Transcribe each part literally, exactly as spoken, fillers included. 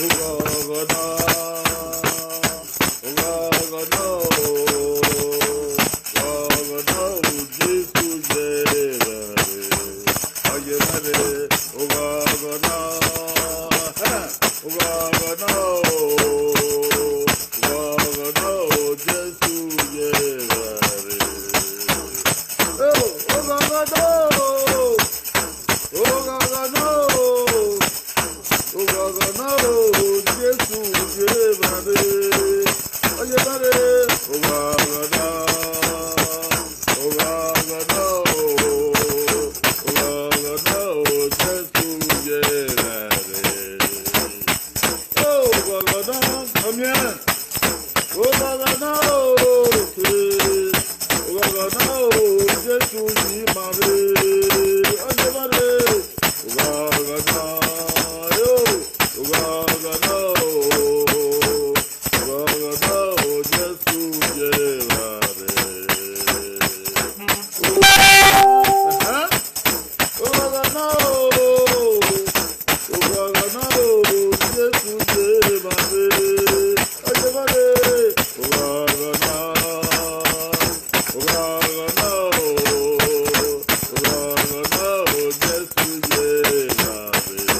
Oghọghọ na, oghọghọ na o, oghọghọ na o, Jesu ye vbe rre, ọ ye vbe rre, oghọghọ na, hẹ, oghọghọ na o, oghọghọ na o, Jesu ye vbe rre. Oghọghọ na o, oghọghọ na o. Oghọghọ na o, Jesu ye vbe rre, ọ ye vbe rre, oghọghọ na, oghọghọ na o, oghọghọ na o, Jesu ye vbe rre. Oghọghọ na, ọ miẹn. Oghọghọ na o, oghọghọ na o, Jesu yi ma rre, ọ ye ma rre. Oghọghọ na o, oghọghọ na o, oghọghọ na o, Jesu ye vbe rre. Ẹhẹn. Oghọghọ na o, oghọghọ na o, Jesu ye ma rre, ọ ye ma rre. Oghọghọ na, oghọghọ na o, oghọghọ na o, Jesu ye ma rre.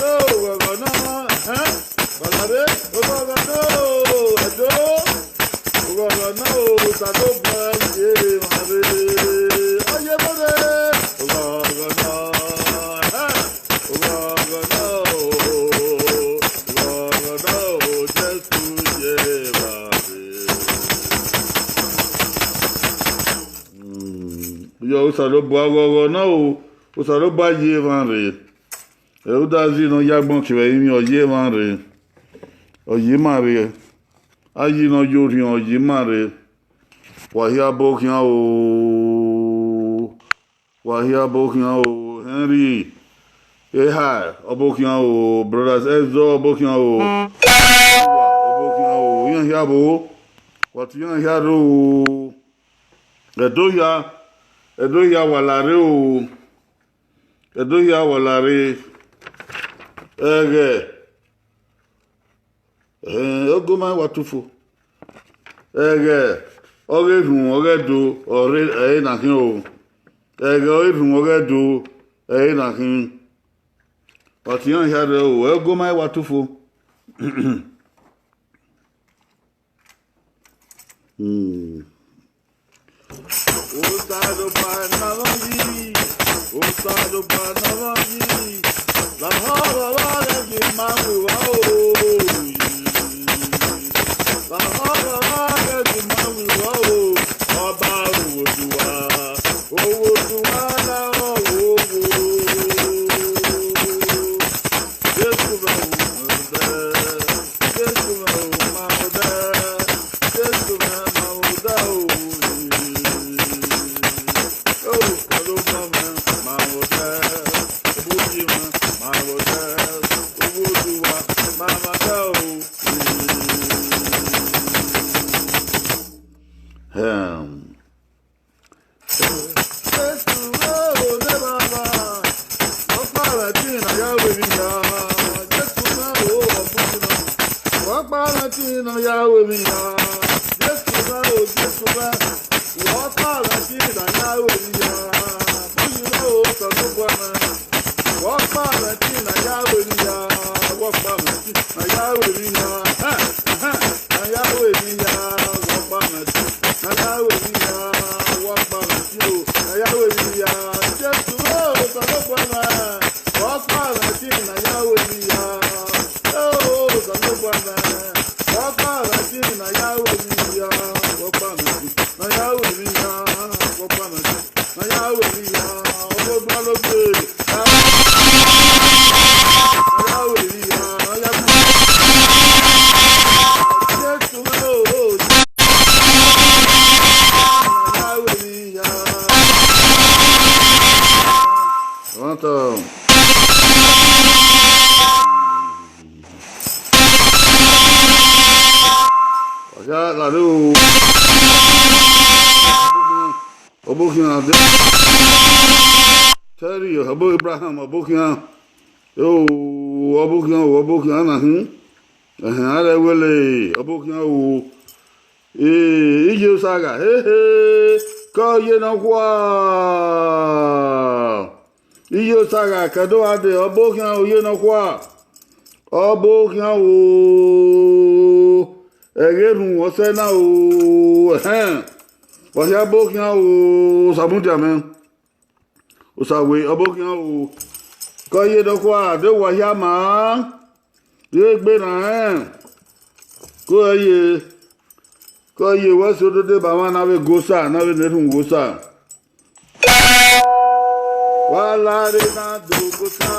Oghọghọ na, ẹhẹn, Balare, oghọghọ na o, Ẹdo. Oghọghọ na o, Osanobua ye ma rre, ọ ye ma rre. Oghọghọ na, ẹhẹn, oghọghọ na o, oghọghọ na o, Jesu ye ma rre. Mm, yọ Osanobua oghọghọ na o, Osanobua ye ma rre. Ẹrudazi ne ọ ya agbọn ke vbe ẹrinmwi, ọ ye ma rre, ọ ye ma rre. Ayi ne ọ ya orhiọn, ọ ye ma rre. Wa hia obokhian o, wa hia obokhian o, Henry Ehai, obokhian o, Brothers Ezọ, obokhian o, obokhian o, iran hia vbo, wa tie iran hia rre o. Ẹdo hia, Ẹdo hia wa la rre o. Ẹdo hia wa la rre, ẹghẹ, eh, ogoma wa tufo. Ẹghẹ ọghe erhunmwu ọghe Ẹdo ọre ẹre na khin o. Ẹghẹ ọghe erhunmwu ọghe Ẹdo ẹre na khin. Wa tie iran hia rre o, ogoma wa tufo. Hmm. Osanobua ne avwanre yi, Osanobua ne avwanre yi, lahọ vbe avbe aghẹ ghi ma ru evba o. Lahọ vbe avbe aghẹ ghi ma ru evba o. Ọba Oghọdua, Oghọdua lahọ vbe owo. Jesu mwẹ ru ma odẹ, Jesu mwẹ ru ma odẹ, Jesu mwẹ ma odẹ o. O, Osanobua mwẹ ma odẹ, Obuyi mwẹ ma odẹ, Oghọdua ma odẹ o. Amen. Jesu o, ne Baba, ọkpa mwẹ ẹtin ne a ya ru emwi hia. Jesu mwẹ o, ọkpa mwẹ ẹtin ne a ya ru emwi hia. Jesu mwẹ o, Jesu mwẹ, ọkpa mwẹ ẹtin ne a ya ru emwi hia. Uyi mwẹ o, Osanobua mwẹ, ọkpa mwẹ ẹtin ne a ya ru emwi hia. Ọkpa mwẹ ẹtin ne a ya ru emwi hia. Ẹhẹn, ẹhẹn, ne a ya ru emwi hia. Ọkpa mwẹ ẹtin ne a ya ru emwi hia, wa kpa mwẹ ẹtin o, ne a ya ru emwi hia. Jesu o, Osanobua mwẹ, wa kpa mwẹ ẹtin ne a ya ru emwi hia. O, Osanobua mwẹ, wa kpa mwẹ ẹtin ne a ya ru emwi hia, wa kpa mwẹ ẹtin ne a ya ru emwi hia, wa kpa mwẹ ẹtin ne a ya ru emwi hia. Ọghe Odualogbe, ne a ya ru emwi hia, ne a ya ru emwi hia. Jesu o, Ọmọtọ. Ọya lare o. Ọbokhian. Terry, ọbọ Abraham, ọbokhian. O, ọbokhian o, ọbokhian na hin. Ẹhẹn, a rẹ wẹlẹ, ọbokhian o. Ee, iye Osa gha, hehe, ke ọ ye nọkhua. Iye Osa gha, ke do gha dee, ọbokhian o, ye nọkhua. Ọbokhian o, ẹghẹ erhunmwu ọsẹ na o, ẹhẹn. Wa hia ọbokhian o, Osamudia mẹ. Osa wẹ ọbokhian o, ke ọ ye nọkhua, de wa hia ma, rhie egbe na rẹn, ke ọ ye, ke ọ ye, wẹ sẹ odede ba mwa na vbe gu Osa, na vbe ne erhunmwu gu Osa. Wa lare na do gu Osa.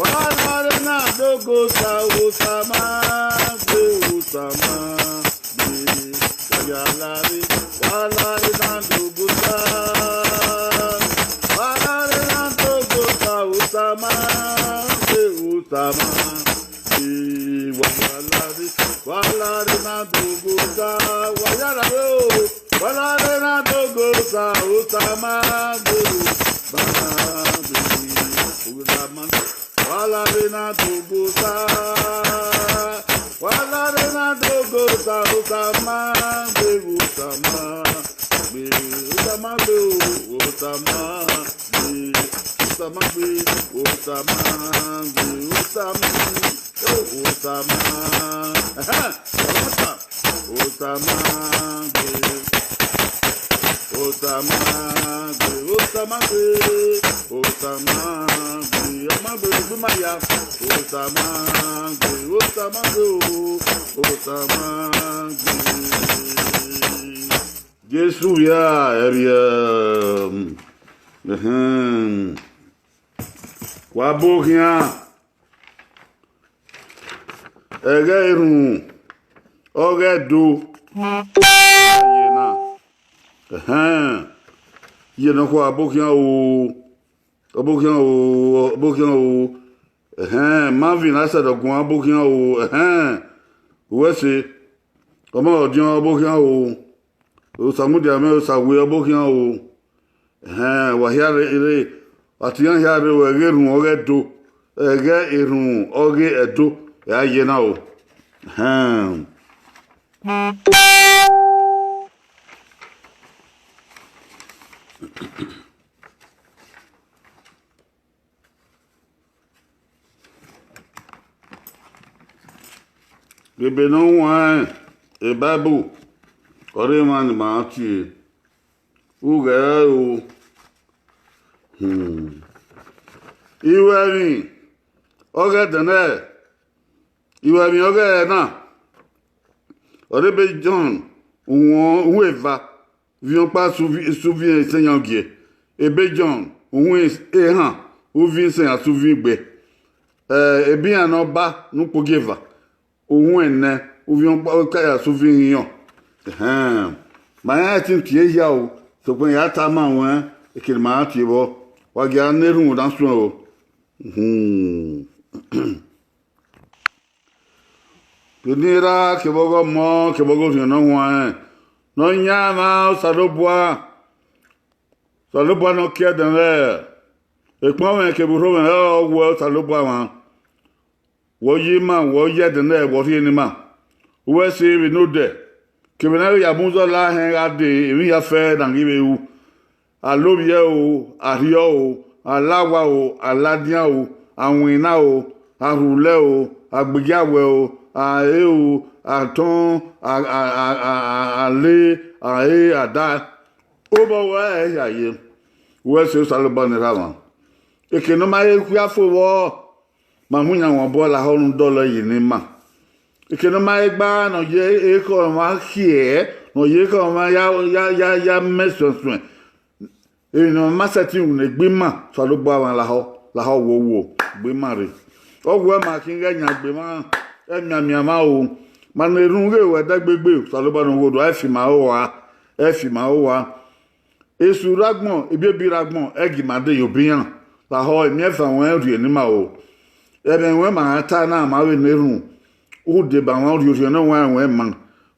Wa lare na do gu Osa, Osa ma gbe, Osa ma gbe. Wa ya lare, wa lare na do gu Osa. Wa lare na do gu Osa, Osa ma gbe, Osa ma gbe. Wa ya lare, wa lare na do gu Osa. Wa ya lare o. Wa lare na do gu Osa, Osa ma gbe, Osa ma gbe, Osa ma gbe. Wa lare na do gu Osa. Wa lare na do gu Osa, Osa ma gbe, Osa ma gbe, Osa ma gbe o, Osa ma gbe, Osa ma gbe, Osa ma gbe, Osa ma gbe. Osa ma, ẹhẹn, Osa, Osa ma gbe, Osa ma gbe, Osa ma gbe, Osa ma gbe, ọ ma gbe, egbe ma ya. Osa ma gbe, Osa ma gbe o, Osa ma gbe. Jesu via ẹriẹ, ẹhẹn, wa bo khian. Ẹghẹ erhunmwu, ọghe Ẹdo, iye na. Ẹhẹn, iye nọkhua, ọbokhian o, ọbokhian o, ọbokhian o. Ẹhẹn, Marvin Asẹdọguan, ọbokhian o, ẹhẹn, uwẹ ẹse, ọmọ ọdiọn, ọbokhian o. Osamudia mwẹ, Osa wẹ ọbokhian o. Ẹhẹn, wa hia rre, rre, wa tian hia rre, ẹghẹ erhunmwu ọghe Ẹdo, ẹghẹ erhunmwu ọghe Ẹdo, ẹ a ye na o. Ẹhẹn. Ebe ne ọ huanrẹn, Bible ọre emwa ne ima tie. Ughẹ o. Hmm. Iruẹmwi ọghe ẹdẹnẹrẹ, iruẹmwi ọghe ẹre na, ọre ebe Jọn uhunmwu eva, ivbi ọkpa sẹ uvbi, sẹ uvbi iran isan iran gie. Ebe Jọn uhunmwu ehan, uvbi isan iran sẹ uvbi igbe. Ẹ, ebe iran ne ọ ba ne ukpogieva, uhunmwu ẹnẹ, uvbi ọkpa ya sẹ uvbi ihinrọn. Ẹhẹn. Ma rẹn ẹtin tie hia o, sokpan ya tama ruẹn, eke ne ima ra tie vbọ, wa gia na erhunmwu na suẹn o. Hmm. Vbene I ra kevbe ọghe Ọmọ, kevbe ọghe Orhiọn Ne Ọ Huanrẹn, Nọyaẹnmwa Osanobua, Osanobua ne ọ kie ẹdẹnẹrẹ, ekpọnmwẹ kevbe urhomwẹ, ọ wẹ Osanobua mwa. Wẹ ọ ye ima, wẹ ọ ye ẹdẹnẹrẹ, wẹ ọ rhie ne ima. Uwẹ ẹse vbene odẹ, kevbe ne a vbe ya mu uzọla hẹn gha dee, emwi hia fẹẹrẹ ne a ghi vbe ru. Alovbiẹ o, Arriọ o, Alawa o, Aladian o, Awinna o, Arhulẹ o, Agbegiawẹ o, Ae o, Atọn, A-, A-, A-, A-, A-, Ale, Ae, Ada. Obọ wẹ ẹ hia ye, uwẹ ẹse Osanobua ne Erha mwa. Eke ne ọ ma he khuia fo vbọ, ma mu iyanwan obọ lahọ ne u dọlọ yi ne ima. Eke ne ọ ma he gba ne ọ ye ekhọe mwa khiẹ, ne ọ ye ekhọe mwa ya, ya, ya, ya mẹ suẹnsuẹn. Emwi ne ọ ma sẹtin ru ne egbe ima, Osanobua mwa lahọ, lahọ wowo, gbe ima rre. Ọ wẹ ma khin ghẹ yan gbe emwa, ẹmianmian mwa o. Ma ne erhunmwu ghe ruẹ ẹdẹgbegbe, Osanobua ne ọ ghodo, ẹ fi ima ro owa, ẹ fi ima ro owa. Esu rre agbọn, ebiebi rre agbọn, ẹ gie ima de ye obọ iran. Lahọ, emiẹnfan ruẹn rhie ne ima o. Ẹmwẹ ruẹn ma rhan ta na, ma vbe ne erhunmwu, u deba mwa, u rhie Orhiọn Ne Ọ Huanrẹn ruẹn ma,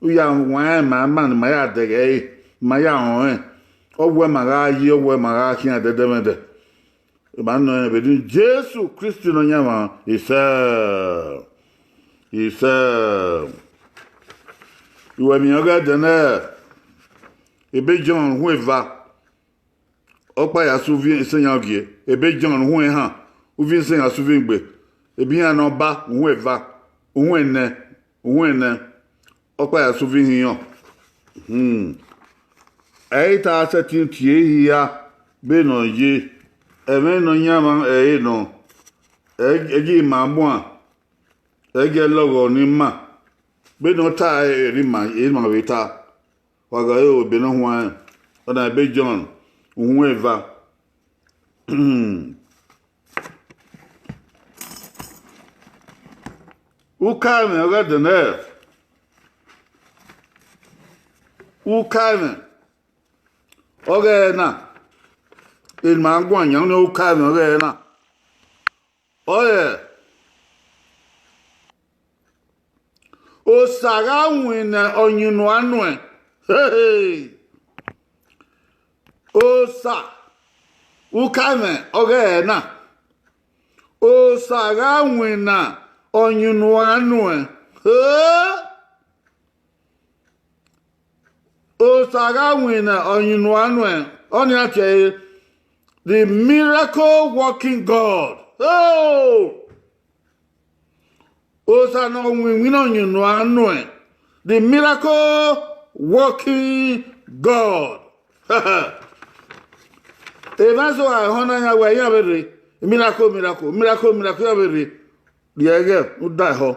u ya wanrẹn ma, ma ne ima ya dẹghe ẹre, ma ya rẹn ọnrẹn. Ọ wẹ ma gha ye, ọ wẹ ma gha khian ẹdẹdẹmwẹdẹ. Ima nọ vbe eni Jesu Kristi Nọyaẹnmwa. Isẹ, isẹ. Uwẹ miẹn ọghẹdẹ nẹ, ebe Jọn uhunmwu eva, ọkpa ya sẹ uvbi isan yan ogie. Ebe Jọn uhunmwu ehan, uvbi isan yan sẹ uvbi igbe. Ebe iran ne ọba uhunmwu eva, uhunmwu ẹnẹ, uhunmwu ẹnẹ, ọkpa ya sẹ uvbi ihinrọn. Hmm. Ẹ i ta sẹtin tie hia vbene ọ ye, ẹmwẹ Nọyaẹnmwa ẹre nọ, ẹ gie ima muan, ẹ gie lọghọ ne ima, vbene ọ ta ẹre ima, ima vbe ta. Wa gha re ebe ne ọ huanrẹn, ọna ebe Jọn uhunmwu eva. Ukaẹmwẹ ọghe ẹdẹnẹrẹ, ukaẹmwẹ ọghe ẹre na, eni ma guan yan ne ukaẹmwẹ ọghe ẹre na. Ọre Osa gha winna ọyunnuan nuẹn. Hehe. Osa, ukaẹmwẹ ọghe ẹre na. Osa gha winna ọyunnuan nuẹn. He! Osa gha winna ọyunnuan nuẹn, ọnii a tie ẹre, the miracle working God. Oh! Osa ne ọ winna ọyunnuan nuẹn, the miracle working God. Emwa eso gha họn na yan wẹ iran vbe rre, miracle, miracle, miracle, miracle iran vbe rre. Rhie ẹghẹ ne u da ehọ,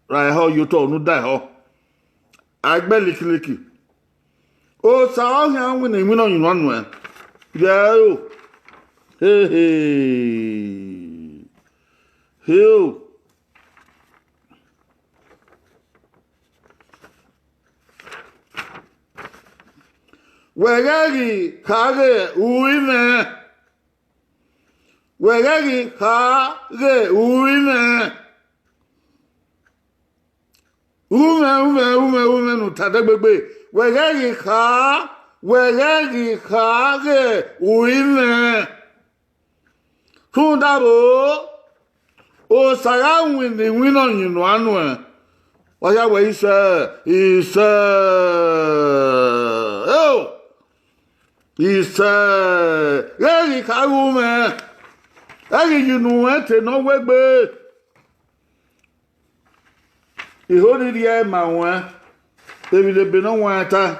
ra ehọ ye otọ ne u da ehọ. A gbe likiliki. Osa ọ khian winna iwinna ọyunnuan nuẹn. Yẹ o. Hehe. He o. Wẹ ghẹ ghi kha ghe uri mwẹ. Wẹ ghẹ ghi kha ghe uri mwẹ. Uri mwẹ, uri mwẹ, uri mwẹ, uri mwẹ ne u ta dẹgbegbe. Wẹ ghẹ ghi kha, wẹ ghẹ ghi kha ghe uri mwẹ. Rhunmwuda vbo, Osa gha winna iwinna ọyunnuan nuẹn, ọ ya wẹ isẹ, isẹ, eo, isẹ, ghẹ ghi kha ghe uri mwẹ, ẹ ghi ye unu ruẹn te ne ọ wegbe. I ho ni rhie ma ruẹn, emwi ne ebe ne ọ huanrẹn ta.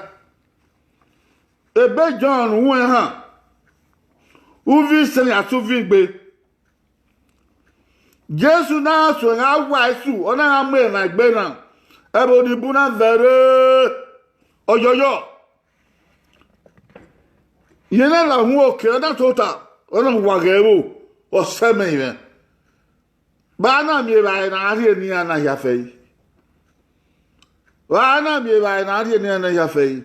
Ebe Jọn uhunmwu ehan, uvbi isẹn ya sẹ uvbi igbe. Jesu na suẹn gha wa ẹsu, ọ na gha mu emwa egbe na, ẹvbo ni bun na vẹ rre, ọyọyọ. Yẹn na la uhunmwu oke, ọ na tota, ọ na wa ghẹ ẹvbo, ọ sẹ mẹ ivẹ. Vbe a na miẹn evbare ne a rhie ne iran na hia fẹẹre? Vbe a na miẹn evbare ne a rhie ne iran na hia fẹẹre?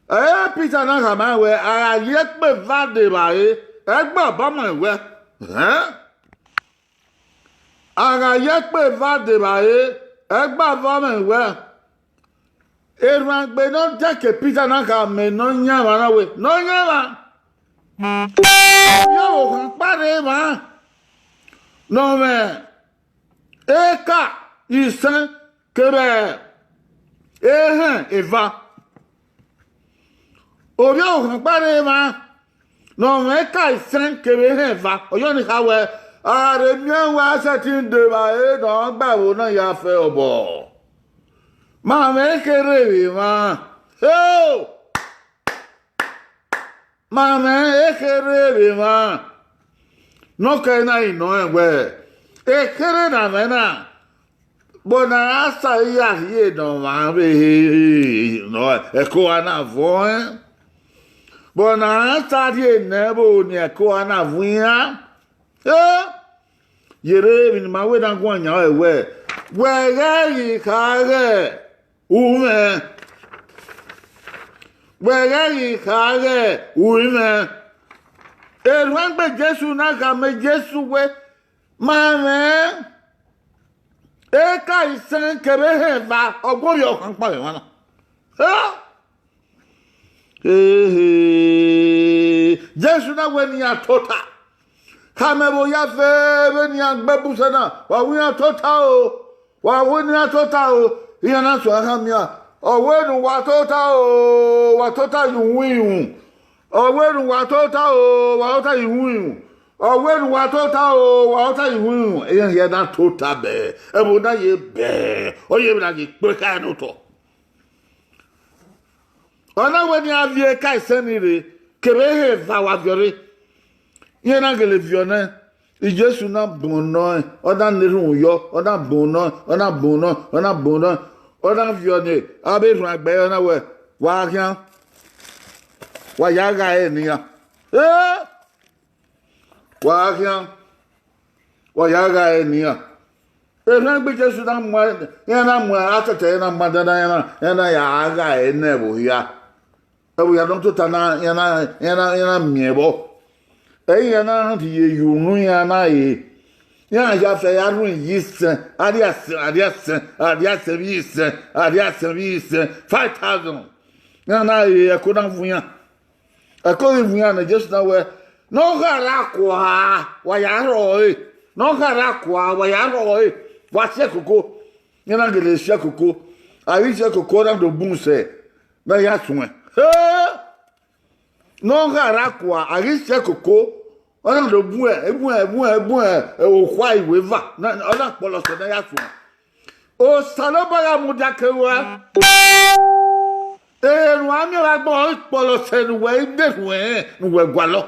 Ẹ, Pita na khama wẹẹ, a gha ye ẹkpo eva de evbare, ẹgbẹ ọbọ mwẹ wẹ. Ẹn? A gha ye ẹkpo eva de evbare, ẹgbẹ ọbọ mwẹ wẹ. Erhuanegbe ne ọ dẹke Pita na khama Nọyaẹnmwa na wẹẹ, Nọyaẹnmwa, ọ vbe ọvbokhan ọkpa rre emwa ne ọ mwẹ eka isẹn kevbe ehẹn eva. Ovbi ọvbokhan ọkpa rre emwa ne ọ mwẹ eka isẹn kevbe ehẹn eva, ọ yọ ni kha wẹẹ, a rhe miẹn uwa sẹtin de evbare ne ọ gba ẹvbo na ya fẹ obọ. Ma mwẹ kherhe vbe emwa. Heo! Ma mwẹ ekherhe vbe emwa. Ne ọ kẹ na i nọ rẹn wẹẹ, ekherhe ne a mwẹ na, vbọ ne a ra sa ya rhie ne ọmwa vbe ne ẹko oha na vuọn ẹn? Vbọ ne a ra sa rhie nẹ vbe ne ẹko oha na vuọn iran? Ẹ, yerre emwi ne ima wẹ ne a guan yan ọre wẹẹ, wẹ ghẹ ghi kha ghẹ uri mwẹ, wẹ ghẹ ghi kha ghẹ uri mwẹ. Erhuanegbe Jesu na khama Jesu wẹẹ, ma mwẹ eka isẹn kevbe ehẹn eva, ọ gu ovbi ọvbokhan ọkpa vbe emwa na. Ẹ? Ehe, Jesu na wẹẹ ne iran tota. Khama ẹvbo ya fe vbene iran gbe bu sẹ na, wa wẹ iran tota o, wa wẹ ne iran tota o, iran na suẹn khama iran. Ọ wẹ ne uwa tota o, wa tota ye uhunmwu. Ọ wẹ ne uwa tota o, wa tota ye uhunmwu. Ọ wẹ ne uwa tota o, wa tota ye uhunmwu. Iran hia na tota bẹẹ, ẹvbo na ye bẹẹ, ọ ye vbe na ye kpe kha ne otọ. Ọ na wẹ ne iran viọ eka isẹn ni rre, kevbe ehe eva wa viọ rre. Iran na gele viọ nẹ, Jesu na bun nọ, ọ na na erhunmwu yọ, ọ na bun nọ, ọ na bun nọ, ọ na bun nọ, ọ na viọ ne avbe erhuanegbe ẹre, ọ na wẹ, wa khian, wa ya gha ẹre ne iran. Ee, wa khian, wa ya gha ẹre ne iran. Erhuanegbe Jesu na mu, iran na mu atẹtẹ, iran na mu adana, iran na, iran na ya gha ẹre ne ẹvbo hia. Ẹvbo hia ne ọ tota na, iran na, iran na, iran na miẹn vbọ. Ẹ i iran na rhie ye unu iran na re. Iran ya fẹ ya rhie ye isẹn, a rhie asẹn, a rhie asẹn, a rhie asẹn vbe isẹn, a rhie asẹn vbe isẹn, five thousand. Iran na re ẹko na vu iran. Ẹko ghi vu iran ne Jesu na wẹ, ne ọ gha ra kua, wa ya rhọ ẹre. Ne ọ gha ra kua, wa ya rhọ ẹre. Wa si ẹkoko. Iran na gele si ẹkoko. A ghi si ẹkoko, ọ na do bun sẹ, ne a ya suẹn. He! Ne ọ gha ra kua, a ghi si ẹkoko, ọ na do bun, bun, bun, bun okhua iweva, ọ na kpọlọ sẹ ne a ya suẹn. Osanobua gha mudia ke ruẹ. Erhunmwu a miẹn vbe agbọn ọre kpọlọ sẹ ne uwẹ i de erhuẹn ne uwẹ gualọ.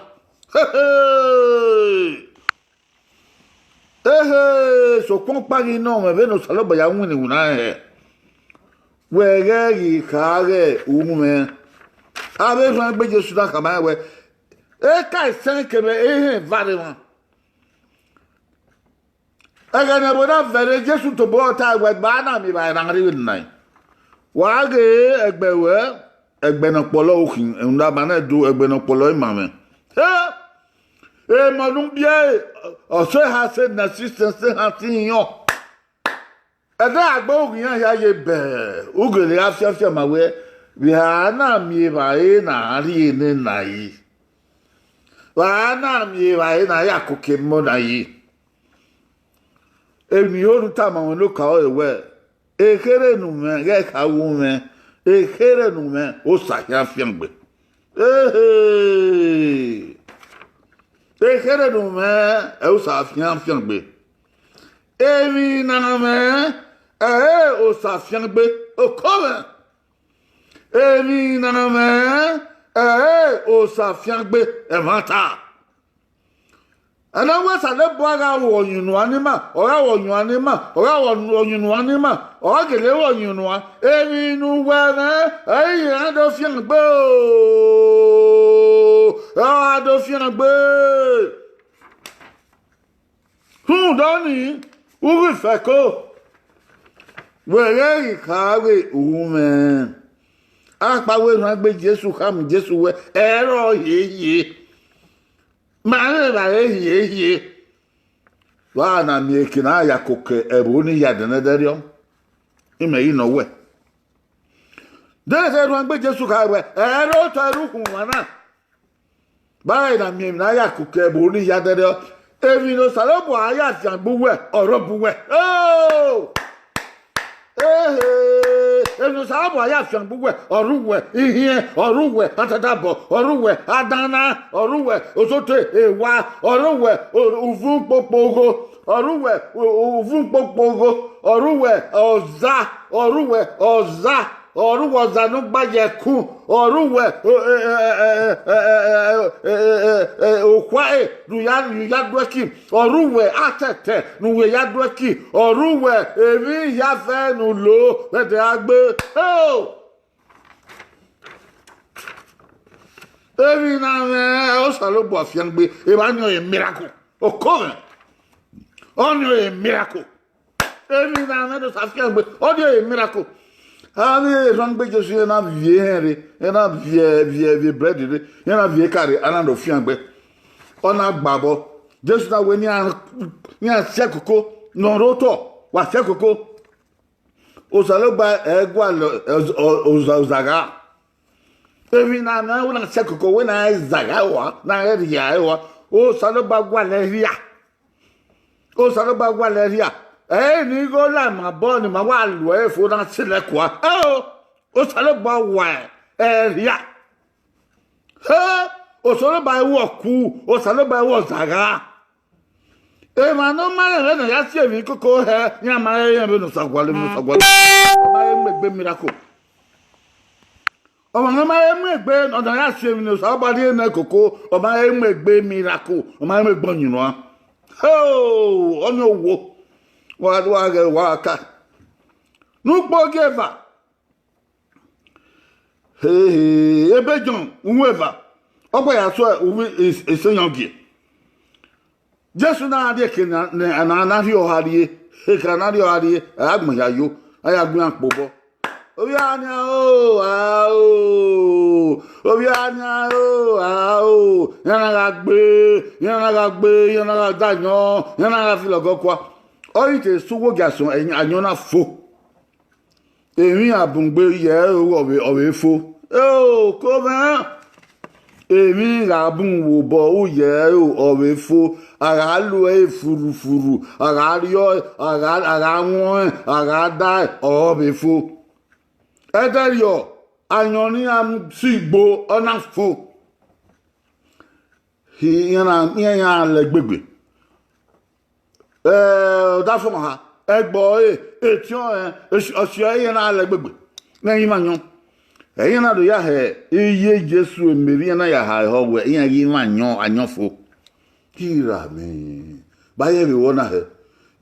Ehe, sokpan ọkpa ghi nọ mwẹ vbene Osanobua ya winna iwinna hẹ, wẹ ghẹ ghi kha ghe uhunmwu mwẹ. Avbe erhuanegbe Jesu na khama rẹn wẹ, eka isẹn kevbe ehe eva rre emwa. Ẹghẹ ne ẹvbo na vẹrẹ Jesu tobọ ta wẹ, gba na miẹn evbare na rre vbe nai. Wa ghe ẹgbẹ ruẹ, ẹgbẹ ne ọ kpọlọ ukhin, rhunmwuda ma na do ẹgbẹ ne ọ kpọlọ ima mwẹ. He! Emọ ne u biẹ, ọ sẹ eha sẹ ne si sẹ, sẹ eha sẹ iyọn. Ẹdẹ a gbe ughe iran hia ye bẹẹ, u gele gha fian fian ma wẹ, vbe a na miẹn evbare na rrie nena yi. Vbe a na miẹn evbare na ya koko emọ na yi. Emwi ho ne u tama mwẹ ne okaro ẹre wẹ, ekherhe ne u mwẹ ghẹ kha wu mwẹ, ekherhe ne u mwẹ Osa khian fiangbe. Ehe! Ekherhe ne u mwẹ, ẹ Osa khian fiangbe. Emwi ne a mwẹ, ẹ Osa fiangbe, oko mwẹ. Emwi ne a mwẹ, ẹ Osa fiangbe, ẹmwata. Ẹna wẹ Osanobua gha ru ọyunnuan ne ima, ọ gha ru ọyunnuan ne ima, ọ gha ru ọyunnuan ne ima, ọ gha gele ru ọyunnuan. Emwi ne uwẹ mwẹ, ẹ i iran do fiangbe o, ọ gha do fiangbe. Rhunmwuda ọnii, u ghi fẹko, wẹ ghẹ ghi kha vbe uhunmwu mwẹ. Akpawẹ erhuanegbe Jesu khama Jesu wẹ, ẹrọ hiehie. Ma rẹn evbare hiehie. Wa na miẹn eke ne a ya koko ẹvbo ni ya dẹnẹdẹrriọ, imẹ ghi nọ wẹ. Deghẹ erhuanegbe Jesu kha wẹ, ẹrẹ otọ ẹre ukhunmwu na. Vbe a na miẹn emwi ne a ya koko ẹvbo ni ya dẹrriọ, emwi ne Osanobua ya fiangbe uwẹ, ọ rre obọ uwẹ. Oh! Ehe, emwi ne Osanobua ya fiangbe uwẹ, ọ rre uwẹ ihiẹn, ọ rre uwẹ atatabọ, ọ rre uwẹ adana, ọ rre uwẹ osote ewa, ọ rre uwẹ uvun kpokpogho, ọ rre uwẹ uvun kpokpogho, ọ rre uwẹ ọza, ọ rre uwẹ ọza, ọ rre uwẹ ọza ne ọ gba ye ẹkun, ọ rre uwẹ okhuae ne u ya, ne u ya duẹki, ọ rre uwẹ atẹtẹ ne uwẹ ya duẹki, ọ rre uwẹ emwi hia fẹ ne u lo vbe ẹdẹ gha gbe. Oh! Emwi ne a mwẹ, ẹ Osanobua fiangbe, evba ni ọre miracle. Oko mwẹ, ọni ọre miracle. Emwi ne a mwẹ ne Osa fiangbe, ọni ọre miracle. Avbe erhuanegbe Jesu iran na viẹ ehẹn rre, iran na viẹ, viẹ, viẹ bread rre, iran na viẹ eka rre, a na do fiangbe. Ọ na gba obọ. Jesu na wẹ ne iran, ne iran si ẹkoko, ne ọ rre otọ, wa si ẹkoko. Osanobua ẹ gualọ, ọ, ọ, ọ, ozagha. Emwi ne a na wẹ na si ẹkoko, wẹ na zagha rua, na rhia rua. Osanobua gualọ ẹre rhia. Osanobua gualọ ẹre rhia. Ẹre ne igho la ima obọ ne ima wa lu ẹre fo na sẹ lẹ kua. Ẹo, Osanobua wa ẹre rhia. He, Osanobua ru ọku, Osanobua ru ọzagha. Emwa ne ọ ma rẹn vbene ọ ya si emwi koko hẹ, iran ma rẹn vbene Osa gualọ, vbene Osa gualọ. Ọ ma he mu egbe miracle. Ọmwa ne ọ ma he mu egbe, ọ na ya si emwi ne Osanobua rhie nẹ koko, ọ ma he mu egbe miracle, ọ ma he mu egbe ọyunnuan. Ho, ọni owo. Wa do gha ghẹ wa ka. Ne ukpo gie eva. Hehe, ebe Jọn, uhunmwu eva, ọ gba ya suẹ uvbi is-, iseyan gie. Jesu na rhie eke na, na, na, na rhie ọha rrie, eke na rhie ọha rrie, a ya gbọn hia yo, a ya gu iran kpe obọ. Ovbi a nian o, a o, ovbi a nian o, a o, iran na gha gbe, iran na gha gbe, iran na gha da ayọn, iran na gha fi lọgọ kua. Ọ ghi te sẹ uwu ogiasọn, ayọn na fo. Emwi iran bun gbe ye ẹre ọ vbe, ọ vbe fo. Oko mwẹ, emwi gha bun vbe obọ u ye ẹre ọ vbe fo. A gha lo ẹre furufuru, a gha rriọ, a gha, a gha wọn, a gha dae, ọ vbe fo. Ẹdẹrriọ, ayọn ne iran si gbo, ọ na fo. Iran na, iran ya lẹ gbegbe. Eh, ọdafẹn ọmwa ha, ẹgbẹ ọre, etiọnrẹn, esi-, ọsiọre iran na lẹ gbegbe, ne ẹ i mwẹ ayọn. Ẹ iran na do ya hẹ iye Jesu, Meri iran na ya ha ehọ wẹ iran ghi mwẹ ayọn, ayọn fo. Ira mwẹ, ba ye vbe wọ na hẹ.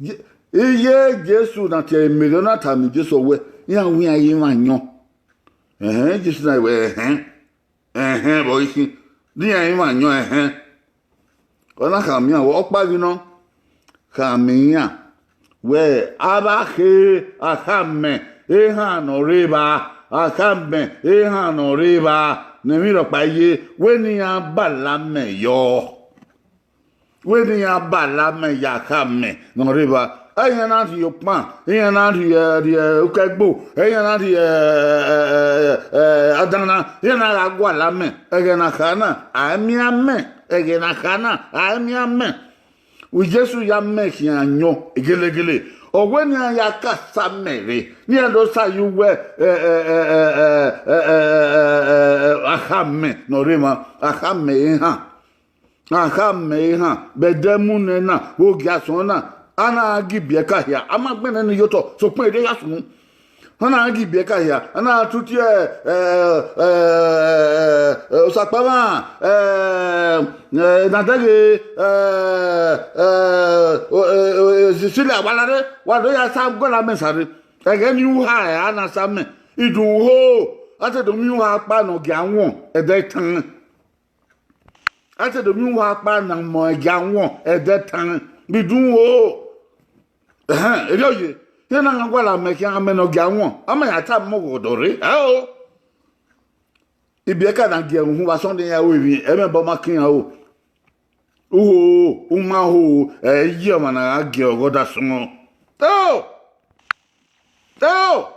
Je-, iye Jesu na tie Meri, ọ na tama Jesu wẹ iran wẹ iran ghi mwẹ ayọn. Ẹhẹn, Jesu na wẹ, ẹhẹn, ẹhẹn, vbe ọ ghi khin, ne iran ghi mwẹ ayọn, ẹhẹn. Ọ na khama iran wẹ, ọkpa ghi nọ, khama iran wẹ, a vbe khe akhamẹ ehan ne ọ rre evba, akhamẹ ehan ne ọ rre evba, ne emwi rhọkpa ye, wẹ ne iran bala amẹ yọ. Wẹ ne iran bala amẹ ya akhamẹ ne ọ rre evba. Iran na rhie okpan, iran na rhie, rhie ukẹgbo, iran na rhie, eh, eh, eh, eh, adan na, iran na gha gualọ amẹ. Ẹghẹ ne a kha na, a i miẹn amẹ. Ẹghẹ ne a kha na, a i miẹn amẹ. Vbe Jesu ya mẹ khian ayọn gelegele, ọ wẹ ne iran ya ka sa amẹ rre, ne iran do sa ye uwu, eh, eh, akhamẹ ne ọ rre emwa, akhamẹ ehan. Akhamẹ ehan, vbe ẹdẹ ẹmunẹ na, vbe ogiasọn na, a na ghi biẹ ka hia, a ma gbẹnnẹ ne iyotọ, sokpan erriọ ya sunu. A na ghi biẹ ka hia, a na tutu, eh, eh, eh, eh, Osakpamwa, eh, eh, Nadẹghe, eh, eh, o, eh, eh, Cecilia, wa lare, wa do ya sa gualọ amẹ sa rre. Ẹghẹ ne uha ẹre a na sa amẹ, idun ho, a te do miẹn uha ọkpa ne ọ gia wọn, ẹdẹ tan. A te do miẹn uwu akpa na mọ ẹgia wọn, ẹdẹ tan, vbe idun ho. Ẹhẹn, erriọ ye, iran na gha gualọ amẹ khian, amẹ ne ọ gia wọn, a ma ya ta mọ ọghọdọ rre, ẹo. Ibiẹka na gie uhunmwu vbe asọn ne iran ru emwi, ẹmwẹ ẹbọ ma ke iran ro. Uho, u ma ho, ẹ i ye ọmwa ne a gha gie ọghọdasọn. Ẹo! Ẹo!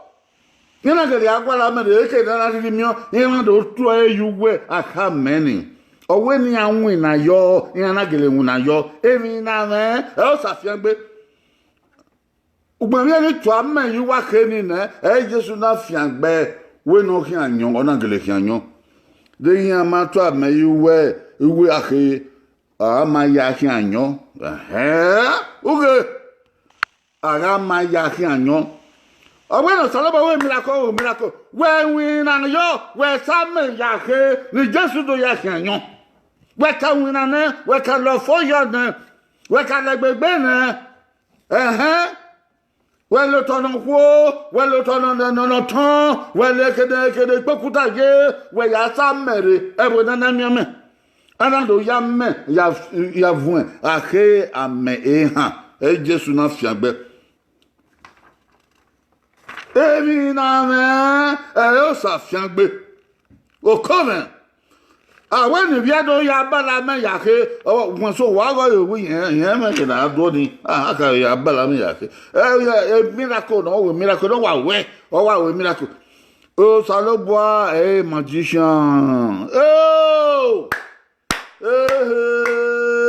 Iran na gele a gualọ amẹ rre, eke ne a na rhirhi miẹn, iran na do tuẹ ẹre ye uwu akhamẹ ni. Ọ wẹ ne iran winna yọ, iran na gele winna yọ. Emwi ne a mwẹ, ẹ i sa fiangbe. Ugbẹn vbe iran ni tua amẹ ye uwu akhe ni nẹ, ẹ i Jesu na fiangbe, wẹ ne ọ khian yọn, ọ na gele khian yọn. Deghẹ iran ma tua amẹ ye uwu, uwu akhe, a ma ya khian yọn. Ẹhẹn, ughe. A gha ma ya khian yọn. Ọ wẹ ne Osanobua wẹ miracle, wẹ miracle. Wẹ winna yọ, wẹ sa amẹ ya khe, ne Jesu do ya khian yọn. Wẹ ka winna nẹ, wẹ ka lọ fo yọ nẹ, wẹ ka lẹgbẹ egbe nẹ. Ẹhẹn. Wẹ lotọ ne ọ khuo, wẹ lotọ ne ọ, ne ọ, ne ọ tọn, wẹ le kede, kede ikpokuta ye, wẹ ya sa amẹ rre, ẹvbo ne a na miẹn amẹ. A na do ya amẹ, ya, ya vuẹn akhe amẹ ehan, ẹ i Jesu na fiangbe. Emwi ne a mwẹ, ẹ i Osa fiangbe. Oko mwẹ, a wẹ ne ivbi Ẹdo ya bala amẹ ya khe, ọ, wọn so wa gha ye owu yẹn, yẹn mwẹ ke na do ni, a, a ka ya bala amẹ ya khe. Ẹ, ẹ, ẹ, miracle nọ, ọ wẹ miracle, ọ wa wẹ, ọ wa wẹ miracle. Osanobua, ẹ, magician. Oh! Ehe!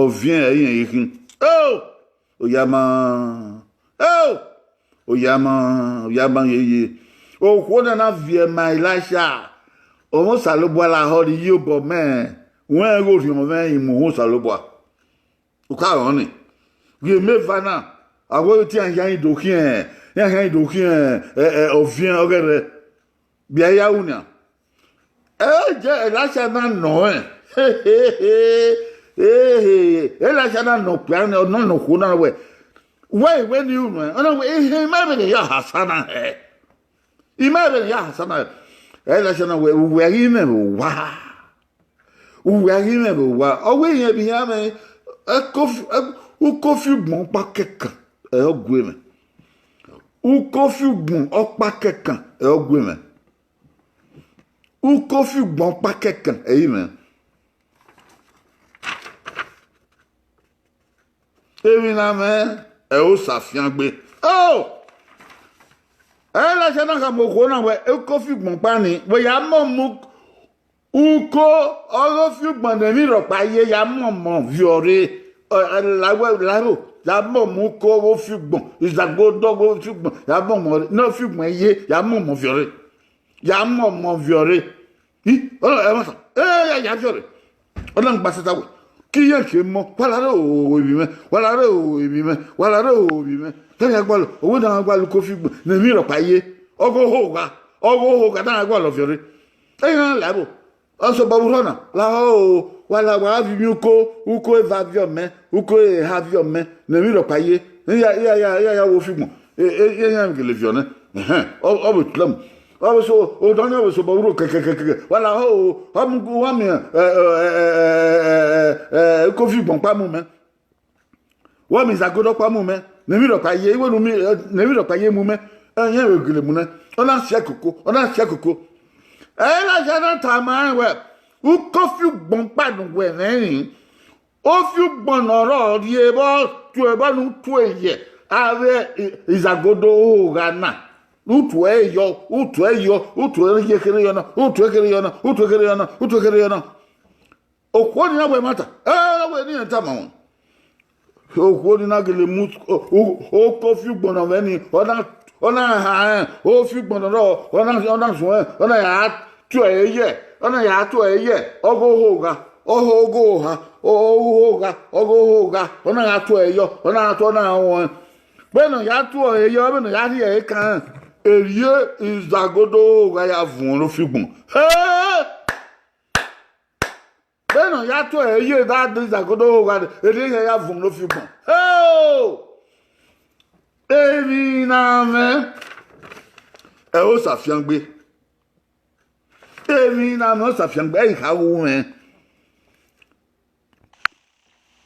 Ọviẹn ẹre irẹn ghi khin. O! Oyama. O! Oyama, oyama yeye. Okhuo na na viẹ ma Elisha. Ọmọ Osanobua lahọ rre iyobọ mẹ, wẹ ghe orhiọn mwẹ imu uhunmwu Osanobua. U ka rẹn ọnii. Ghi mẹ eva na, a wẹ te iran khian do khian, iran khian do khian, ẹ, ẹ, ọviẹn ọghẹrẹ. Biẹ ya ru nian. Ẹ jẹ Elisha na nọ rẹn. Ehe, Elisha na nọ okpia ni, ọ na nọ okhuo na wẹ, wẹ, wẹ ne I ru nuẹn, ọ na wẹ, ehe, I ma vbene I ya hasa na hẹ. I ma vbene I ya hasa na hẹ. Elisha na wẹ, uwẹ ghi mwẹ vbe owa. Uwẹ ghi mwẹ vbe owa. Ọ wẹ irẹn vbe iran mwẹ, ẹko fi-, ẹ-, uko fi ugbọn ọkpa kẹkan, ẹ ọ gue mwẹ. Uko fi ugbọn ọkpa kẹkan, ẹ ọ gue mwẹ. Uko fi ugbọn ọkpa kẹkan, ẹ i mwẹ. Emwi na mwẹ, ẹ i Osa fiangbe. O! Elisha na khama okhuo na wẹ, uko fi ugbọn ọkpa ni, wẹ ya mọmọ uko ọghe ofi ugbọn ne emwi rhọkpa ye ya mọmọ viọ rre. Ọ, la wẹ, la ro, ya mọmọ uko ọghe ofi ugbọn, izagodo ọghe ofi ugbọn, ya mọmọ rre, ne ofi ugbọn ye, ya mọmọ viọ rre. Ya mọmọ viọ rre. I, ọ, ẹmwata, ẹ, ya, ya viọ rre. Ọ na gba sẹta wẹ, ke irẹn ke mọ, wa la rre o, emwi mwẹ, wa la rre o, emwi mwẹ, wa la rre o, emwi mwẹ. Te a ya gualọ, ọ wẹ ne a gualọ uko ofi ugbọn ne emwi rhọkpa ye, ọghe ohogha, ọghe ohogha ne a gualọ viọ rre. Ẹ i na la ẹvbo. Ọ sobọ vbe urhọ na, lahọ o, wa la, wa viọ emwi uko, uko eva viọ mẹ, uko eha viọ mẹ, ne emwi rhọkpa ye, iran ya, iran ya, iran ya wo ofi ugbọn, e, e, iran gele viọ nẹ. Ẹhẹn, ọ, ọ vbe tuẹ mu. Ọ vbe so, odọ ni ọ vbe sobọ urho kẹkẹkẹkẹ, wa lahọ o, ọ mu, wa miẹn, ẹ, ẹ, ẹ, ẹ, ẹ, ẹ, uko ofi ugbọn ọkpa mu mẹ. Wẹ miẹn izagodo ọkpa mu mẹ, ne emwi rhọkpa ye, iwẹ ne u miẹn, ẹ, ne emwi rhọkpa ye mu mẹ, ẹ, iran vbe gele mu nẹ, ọ na siẹ koko, ọ na siẹ koko. Elisha na tama rẹn wẹ, uko ofi ugbọn ọkpa ne uwẹ mwẹ rin, ofi ugbọn ne ọ rrọọ rrie vbọ, tuẹ vbọ ne u tue yẹ avbe i-, izagodo ohogha na. U tue yọ, u tue yọ, u tue ye kherhe yọ na, u tue kherhe yọ na, u tue kherhe yọ na, u tue kherhe yọ na. Okhuo ni na wẹ ẹmwata, ẹ, wẹ ne iran tama wọn. Okhuo ni na gele mu o-, o-, uko ofi ugbọn ne ọ mwẹ ni, ọ na, ọ na ha rẹn, ofi ugbọn ne ọ rrọọ, ọ na, ọ na suẹn, ọ na ya tuẹ ẹre yẹ, ọ na ya tuẹ ẹre yẹ, ọghe ohogha, ọghe ohogha, ọghe ohogha, ọghe ohogha, ọ na ya tuẹ ẹre yọ, ọ na ya tuẹ, ọ na ya ruẹn. Vbene ọ ya tuẹ ẹre yọ, vbene ọ ya rhie ẹre kan rẹn, erriọ izagodo ohogha ya vuọn ne ofi ugbọn. Hey! Vbene ọ ya tuẹ ẹre yọ, da de izagodo ohogha, erriọ ya vuọn ne ofi ugbọn. Hey! Emwi na mwẹ, ẹ i Osa fiangbe. Emwi na mwẹ, Osa fiangbe, ẹ i kha wu mwẹ.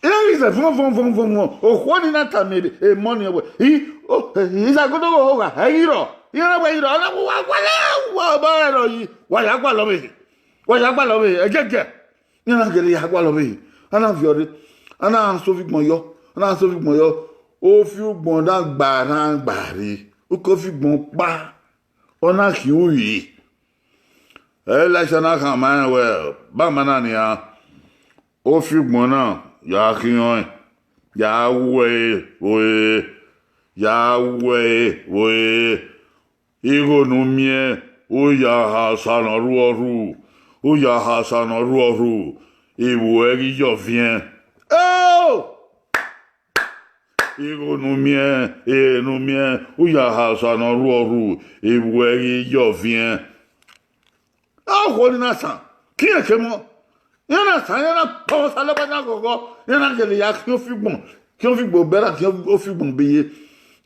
Iran ghi zẹ vọn vọn vọn vọn vọn, okhuo ni na tama emọ ni wẹ, I, o, izagodo ohogha, ẹ i ghi rrọọ. Iran na wẹ I rrọọ, ọ na wẹ wa gualọ, wa ba rrọọ yi, wa ya gualọ vbe ehe, wa ya gualọ vbe ehe, ẹgiẹgiẹ. Iran na gele ya gualọ vbe ehe, a na viọ rre, a na sẹ ofi ugbọn yọ, a na sẹ ofi ugbọn yọ, ofi ugbọn na gba rran gba rre, uko ofi ugbọn ọkpa, ọ na khian uri. Elisha na khama rẹn wẹ, bama na nian, ofi ugbọn na ya khian ọẹn, ya wu ẹre vbe ore, ya wu ẹre vbe ore, igho ne u miẹn, u ya ha osa ne ọ rhuọrhu, u ya ha osa ne ọ rhuọrhu, ivbi uẹ ghi yọ viẹn. Eo! Igho ne u miẹn, ehe ne u miẹn, u ya ha osa ne ọ rhuọrhu, ivbi uẹ ghi yọ viẹn. Okhuo ni na san, ke irẹn ke mọ. Iran na san, iran na kpọnmwẹ Osanobua na ghọghọ, iran na gele ya khian ofi ugbọn, khian ofi ugbọn bẹra, khian ofi ugbọn be ye.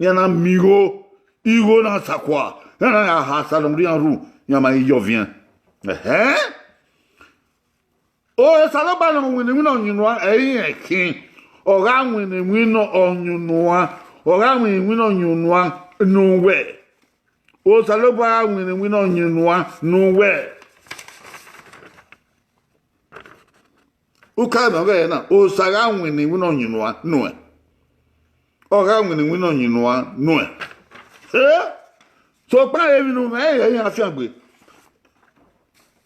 Iran na miẹn igho, igho na sakua, iran na ya ha osa ne ọ rhian rhu, iran ma ghi yọ viẹn. Ẹhẹn. Osanobua ne ọ winna iwinna ọyunnuan, ẹ i rẹn khin. Ọ gha winna iwinna ọyunnuan, ọ gha winna iwinna ọyunnuan ne uwẹ. Osanobua gha winna iwinna ọyunnuan ne uwẹ. U ka mwẹ ọghẹe na, Osa gha winna iwinna ọyunnuan nuẹn. Ọ gha winna iwinna ọyunnuan nuẹn. Eh? Sokpan emwi ne u mwẹ, ẹ i iran fiangbe.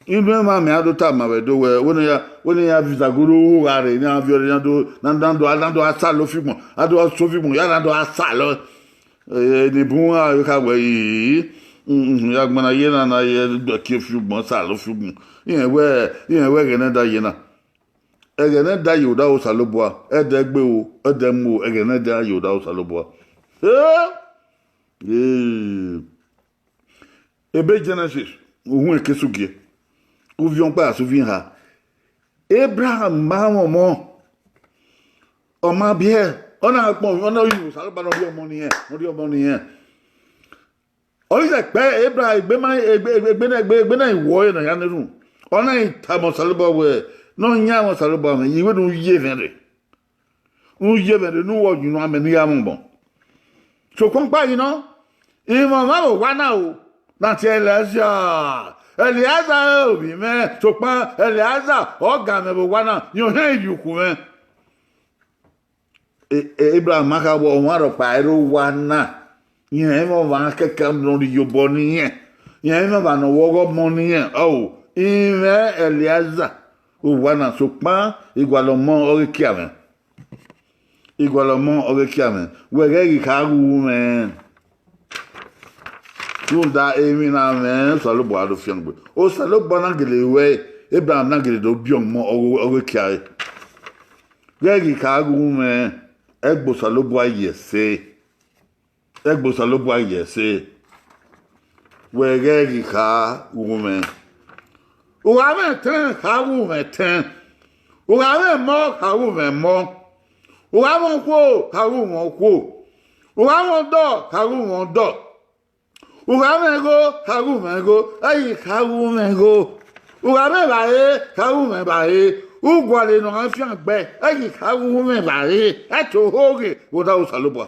Inu emwa mẹ a do tama vbe do wẹ, wẹ ne ya, wẹ ne ya viza goro gha rre, ne a viọ rre, na do, na, na do, na do a salọ fi ugbọn, a do a so fi ugbọn, ya na do a salọ. Eh, ni bun a kha wẹ, ii, mm, mm, ya gbẹn na ye na, na ye do kie fi ugbọn, salọ fi ugbọn. Irẹn wẹ, irẹn wẹ ẹghẹ ne da ye na. Ẹghẹ ne da ye odaro Osanobua, ẹdẹ gbe o, ẹdẹ mu o, ẹghẹ ne da ye odaro Osanobua. Eh! Eh! Ebe Genesis, uhunmwu eke sugie, uvbiọn ọkpa ya sẹ uvbiọn eha. Abraham ma mwẹ ọmọ, ọ ma biẹ, ọ na kpọnmwẹ, ọ na ru Osanobua ne ọ rhie ọmọ ne irẹn, ne ọ rhie ọmọ ne irẹn. Ọ ghi zẹ kpẹ, Abraham, egbe ma, egbe, egbe, egbe na, egbe, egbe na i wọ ẹre ne ọ ya ne erhunmwu. Ọ na i tama Osanobua wẹẹ, ne ọ yan mwẹ Osanobua mwẹ, ye wẹ ne u ye mwẹ rre. U ye mwẹ rre, ne u wẹ ọyunnuan mẹ ne I ya mwẹ ọmọ. Sokpan ọkpa ghi nọ, imẹ ọmwa vbe owa na o, na tie Ẹliaza. Ẹliaza ọre ovbi mwẹ, sokpan Ẹliaza ọga mwẹ vbe owa na, rẹn ohẹn ivbiukhu mwẹ. E, e, Abraham ma kha wẹ ọmwa rhọkpa ẹre owa na, rẹn mwẹ ọmwa kẹkan ne ọ rhie iyobọ ne irẹn, rẹn mwẹ ọmwa ne ọ wẹ ọghọmọ ne irẹn, ọ, imẹ Ẹliaza owa na, sokpan igualọ ọmọ ọghe kia mwẹ. Igualọ ọmọ ọghe kia mwẹ, wẹ ghẹ ghi kha ru mwẹ. Rhunmwuda emwi na mwẹ Osanobua do fiangbe. Osanobua na gele ruẹ, Abraham na gele do biẹ ọmọ ọghe, ọghe kia ẹre. Ghẹ ghi kha ru mwẹ, ẹgbe Osanobua ye ẹse. Ẹgbe Osanobua ye ẹse. Wẹ ghẹ ghi kha ru mwẹ. U gha mwẹ ẹtẹn, kha ru mwẹ ẹtẹn. U gha mwẹ ẹmọ, kha ru mwẹ ẹmọ. U gha mwẹ okhuo, kha ru mwẹ okhuo. U gha mwẹ ọdọ, kha ru mwẹ ọdọ. U gha mwẹ igho, kha ru mwẹ igho. Ẹ ghi kha ru mwẹ igho. U gha mwẹ evbare, kha ru mwẹ evbare. U gualọ ne ọ gha fiangbe, ẹ ghi kha ru mwẹ evbare. Ẹ to ohoghe vbe odaro Osanobua.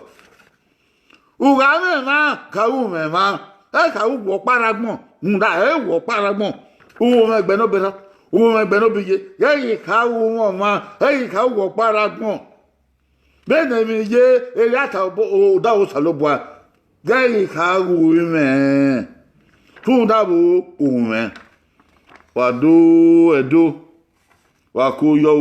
U gha mwẹ emwa, kha ru mwẹ emwa. Ẹ kha ru wẹ ọkpa rre agbọn, rhunmwuda ẹ i wẹ ọkpa rre agbọn. U ru mwẹ ẹgbẹ ne ọ berra, u ru mwẹ ẹgbẹ ne ọ biye, ghẹ ghi kha ru mwẹ ọmwa, ghẹ ghi kha ru wẹ ọkpa rre agbọn. Vbene emwi ye erriọ ta odaro Osanobua, ghẹ ghi kha ru mwẹ, rhunmwuda vbe u ru mwẹ. Wa do ẹdo, wa ko yọ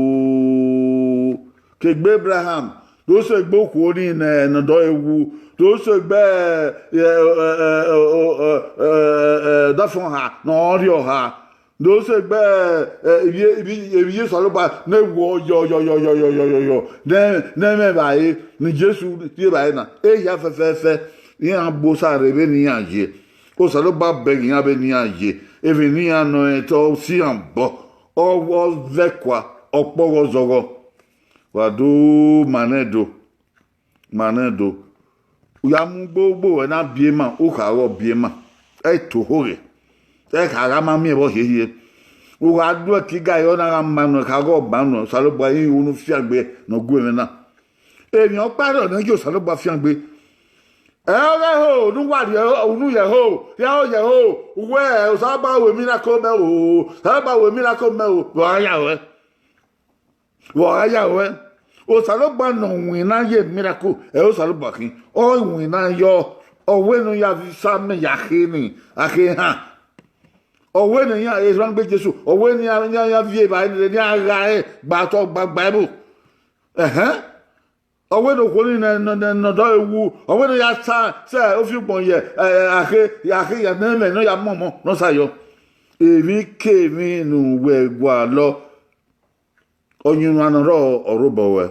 ru, ke egbe Abraham, do sẹ egbe okhuo ni ne, ne ọ dọe wu, do sẹ egbe, ẹ, ẹ, ẹ, ẹ, ẹ, ẹ, ẹ, dafọn ha ne ọ rhiọ ha, do sẹ egbe, ẹ, ivbi, ivbi, ivbi Osanobua ne wọ yọ, yọ, yọ, yọ, yọ, yọ, yọ, ne, ne ẹmwẹ evbare, ne Jesu rhie evbare na, ehia fẹfẹfẹ, iran gbe Osa rre vbene iran ye. Osanobua bẹghe iran vbene iran ye, emwi ne iran nọ rẹn te ọ si iran obọ, ọ vbe ẹkua, ọ kpọghọ zọghọ. Wa do ma nẹ do, ma nẹ do. U ya mu gbogbo wẹ na biẹ ima, u kha ghe ọ biẹ ima. Ẹ i to ohoghe. Ẹ kha gha ma miẹn vbe ọ hiehie. U gha duẹ ke iga ẹre ọ na gha ma nuẹn, kha ghe ọ ma nuẹn, Osanobua i unu fiangbe ne ọ gu mwẹ na. Emwi ọkpa rrọọ ne ọ ye Osanobua fiangbe. Ẹ ọghe ho, ne uwa rhie unu ye ẹho, rhie ẹho ye ẹho, uwẹ Osanobua ru miracle mẹ o, Osanobua ru miracle mẹ o, vbe ọ gha ya ruẹ? Vbe ọ gha ya ruẹ? Osanobua ne ọ winna ye miracle, ẹ i re Osanobua khin, ọ winna yọ, ọ wẹ ne u ya viọ sa amẹ ya khe ni, a khe han. Ọ wẹ ne iran erhuanegbe Jesu, ọ wẹ ne iran, iran, iran viọ evbare ne iran gha rẹn gba otọ gba Baibol. Ẹhẹn. Ọ wẹ ne okhuo ni ne, ne, ne, ne ọ dọe wu, ọ wẹ ne ọ ya sa, sẹ ofiugbọn ye, ẹ, ẹ, akhe, akhe ya ne ẹmwẹ ne ọ ya mọmọ ne ọ sa yọ. Emwi kemwi ne uwẹ gualọ, ọyunnuan ne ọ rrọọ ọ rre obọ ruẹ.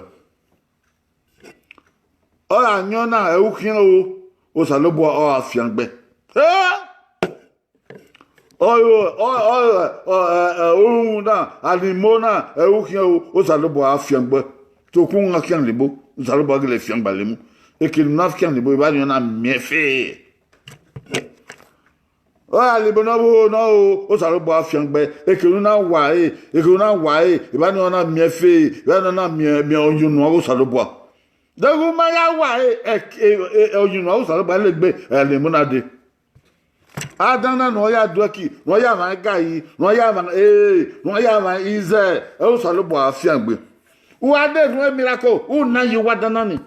Ọ ra yọn na, ẹ i khian o, Osanobua ọ ra fiangbe. Eh! Ọ, ọ, ọ, ọ, ẹ, ẹ, orhunmwu na, alimo na, ẹ i khian o, Osanobua ra fiangbe. Sokpan u gha khian alimo, Osanobua gele fiangbe alimo. Eke ne u na khian alimo, evba ni ọ na miẹn fe. Ọ ra alimo ne ọ vbe oro nọ o, Osanobua ra fiangbe. Eke ne u na wa ẹre, eke ne u na wa ẹre, evba ni ọ na miẹn fe, evba ni ọ na miẹn, miẹn ọyunnuan ọghe Osanobua. Deghẹ u ma ya wa ẹre, ẹ, ẹ, ẹ, ọyunnuan ọghe Osanobua lele egbe, ẹ, alimo na dee. Adan na ne ọ ya duẹki, ne ọ ya mwa igari, ne ọ ya mwa, ee, ne ọ ya mwa izẹ, ẹ i re Osanobua ra fiangbe. U gha de rhie miracle, u na ye uwu adan na ni.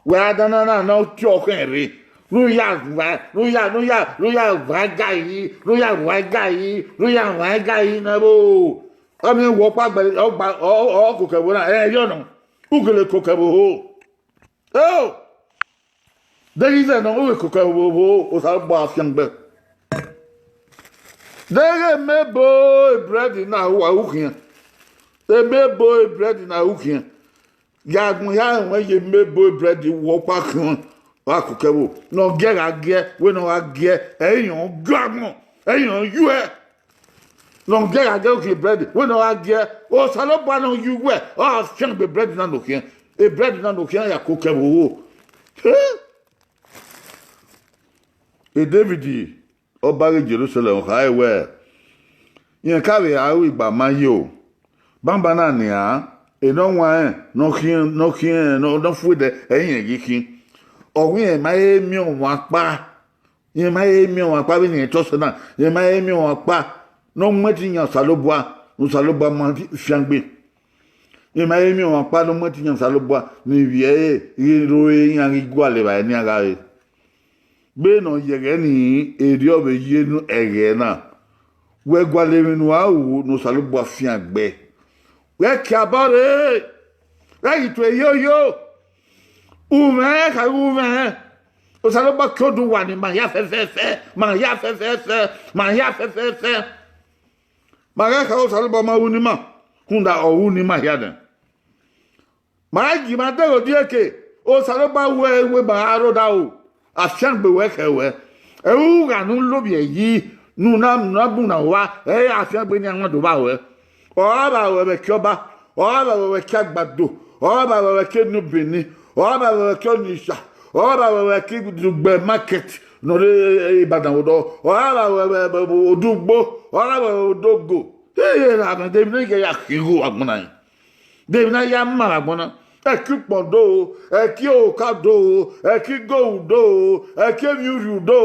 Wẹ adan na na, ne ọ tie ọkhẹn rre. Ne u ya wa, ne u ya, ne u ya, ne u ya wa gari, ne u ya wa gari, ne u ya wa gari na vbo. Ọ miẹn wẹ ọkpa gbẹre, ọ gba, ọ, ọ, ọ koko ẹvbo na, ẹ, yọ nọ, u gele koko ẹvbo ho. O, deghẹ izẹ nọ, u gele koko ẹvbo ho, Osanobua fiangbe. Deghẹ emebo ebrẹd na ru, u khian. Emebo ebrẹd na ru, u khian. Ya agbọn hia ruẹn ye emebo ebrẹd wẹ ọkpa khian, wa koko ẹvbo. Ne ọ giẹ gha giẹ, wẹ ne ọ gha giẹ, ẹ i rẹn ọ gie agbọn, ẹ i rẹn ọ yuẹ. Ne ọ giẹ gha giẹ, u khian ebrẹd, wẹ ne ọ gha giẹ, Osanobua ne ọ ye uwẹ, ọ gha fiangbe ebrẹd na ne ọ khian, ebrẹd na ne ọ khian ya koko ẹvbo ho. David, ọba ghe Jerusalem, ọ khare wẹẹ, rẹn ka vbe a ru igba ma ye o. Banbanna nian, enọwanrẹn ne ọ khiẹn, ne ọ khiẹn, ne ọ, ne ọ fu ẹdẹ, ẹ i rẹn ghi khin. Ọ wẹ irẹn ma he miẹn ọmwa ọkpa, irẹn ma he miẹn ọmwa ọkpa vbene irẹn tọ sẹ na, irẹn ma he miẹn ọmwa ọkpa ne ọ mu ẹtin yan Osanobua, ne Osanobua ma fiangbe. Irẹn ma he miẹn ọmwa ọkpa ne ọ mu ẹtin yan Osanobua, ne ivbi ẹre ghi rre iran ghi gualọ evbare ne iran gha re. Vbene ọ ye ẹghẹ nii, erriọ vbe ye enu ẹghẹ na, wẹ gualọ emwi ne uwa ru ne Osanobua fiangbe. Wẹ kiabọ rre, wẹ ghi tue yoyo, umwẹ kha ru umwẹ. Osanobua ke oduwa ne ima hia fẹfẹfẹ, ma hia fẹfẹfẹ, ma hia fẹfẹfẹ. Ma ghẹ kha Osanobua ma ru ne ima, rhunmwuda ọ ru ne ima hia nẹ. Ma i gie ima dẹghe odieke, Osanobua wẹ wẹ ma ra rre odaro, afiangbe wẹ khẹ ruẹ. Ẹ i ru ugha ne u lovbiẹ yi, ne u na, ne u na bun na ua, ẹ i re afiangbe ne iran do vba ruẹ. Ọ ra vba ruẹ vbe ẹki ọba, ọ ra vba ruẹ vbe ẹki agbado, ọ ra vba ruẹ vbe ẹki Eniobini, ọ ra vba ruẹ vbe ẹki Ọnitsha, ọ ra vba ruẹ vbe ẹki Dugbe market ne ọ rre Ibadan vbe odọ, ọ ra vba ruẹ vbe, vbe, vbe Odugbo, ọ ra vba ruẹ vbe Odogo. Ẹ i re erha mwẹ, de emwi ne I ya khin igho vbe agbọn na. De emwi ne a ya ma vbe agbọn na? Ẹki ukpọn do, ẹki oka do, ẹki igoru do, ẹki emwi urhiu do,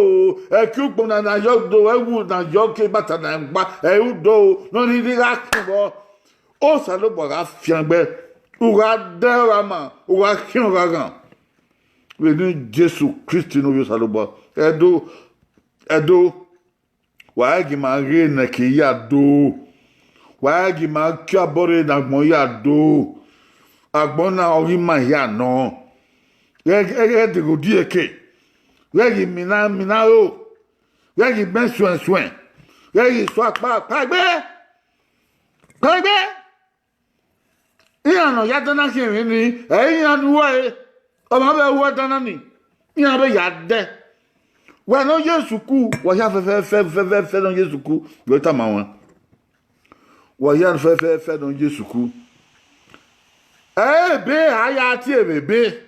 ẹki ukpọn na ne a yọ do, ẹwu ne a yọ ke ibata na gba, ẹru do, ne ọ rhirhi gha khin vbọ. Osanobua gha fiangbe, u gha dẹ ọghe ama, u gha khian ọghe aghan. Vbene Jesu Kristi ne Ovbi Osanobua, ẹdo, ẹdo. Wa i gie ima ghe nẹke ya do. Wa i gie ima kiabọ rre ne agbọn ya do. Agbọn na ọghe ima hia nọ. Ghẹ, ghẹ, ghẹ deghe odieke. Ghẹ ghi mina, mina ro. Ghẹ ghi bẹn suẹnsuẹn. Ghẹ ghi sua kpa, kpaegbe. Kpaegbe. Iran ne ọ ya dan na khian emwi nii, ẹ i re iran ne uwu ẹre, ọmwa vbe ru dan na ni, iran vbe ya dẹ. Wẹ ne ọ ye suku, wa hia fẹfẹfẹ, fẹfẹfẹ ne ọ ye suku, wẹ tama ruẹn. Wa hia fẹfẹfẹ ne ọ ye suku. Ẹ i re ebe a ya tie vbe ebe.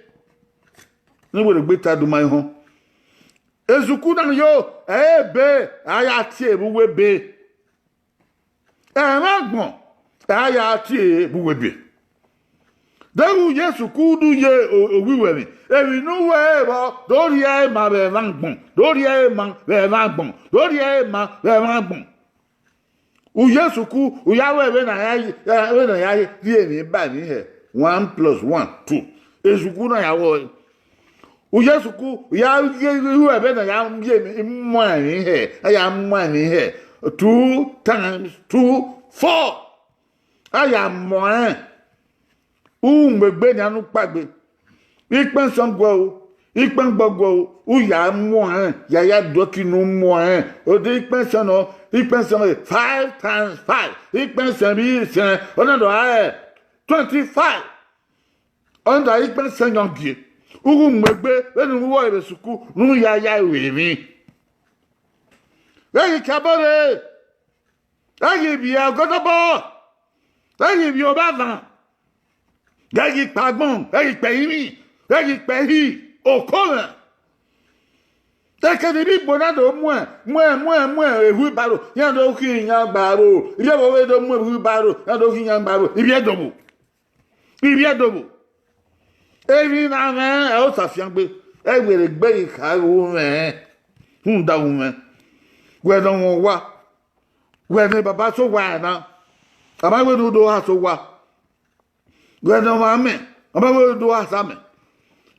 Ne wẹ gbe ta do ma ehọn. Esuku na yo, ẹ i re ebe a ya tie vbe uwu ebe. Ẹmwẹ agbọn, ẹ i ya tie vbe uwu ebe. Deghẹ u ye suku do ye o-, owiwẹ emwi, emwi ne u wẹ vbọ, do rhie ẹre ma vbe ẹmwẹ agbọn, do rhie ẹre ma vbe ẹmwẹ agbọn, do rhie ẹre ma vbe ẹmwẹ agbọn. U ye suku, u ya wẹ vbene a ya, vbene a ya rhie emwi ba emwi hẹ, one plus one, two. Esuku na ya wẹ ọre. U ye suku, u ya rhie, rhie vbene a ya rhie emwi, mu emwi hẹ, a ya mu emwi hẹ, two times two, four. A ya mu ẹn. U mu egbe nian ne u kpaegbe. Ikpẹn sẹ guẹ o, ikpẹn gbọ guẹ o, u ya mu ẹn, ya ya do ẹki ne u mu ẹn. Ode ikpẹn sẹ nọ, ikpẹn sẹ five times five, ikpẹn sẹ vbe isẹn, ọ na do ra twenty-five. Ọ na da ikpẹn sẹ yan gie. U ghi mu egbe, vbene u ru ẹre vbe suku, ne u ya ya ru emwi. Ghẹ ghi ke abọ rre. Ghẹ ghi vbiẹ ọgọdọbọ, ghẹ ghi vbiẹ obọ avan, ghẹ ghi kpe agbọn, ghẹ ghi kpe ẹrinmwi, ghẹ ghi kpe ẹhi, oko mwẹ. Ekene ivbi Igbo na do muẹn, muẹn, muẹn, muẹn, wheelbarrow, iran do khin iyan gba aro, ivbi ẹvbo vbe do muẹn wheelbarrow, iran do khin iyan gba aro, ivbi Ẹdo vbo? Ivbi Ẹdo vbo? Emwi na mwẹ ẹ i sa fiangbe, ẹ i wẹ ne egbe ghi kha ru mwẹ, rhunmwuda ru mwẹ. Wẹ ne ọmwa owa, wẹ ne baba sẹ owa ẹre na, a ma wẹ ne u do ha sẹ owa. Wẹ ne ọmwa amẹ, a ma wẹ ne u do ha sẹ amẹ.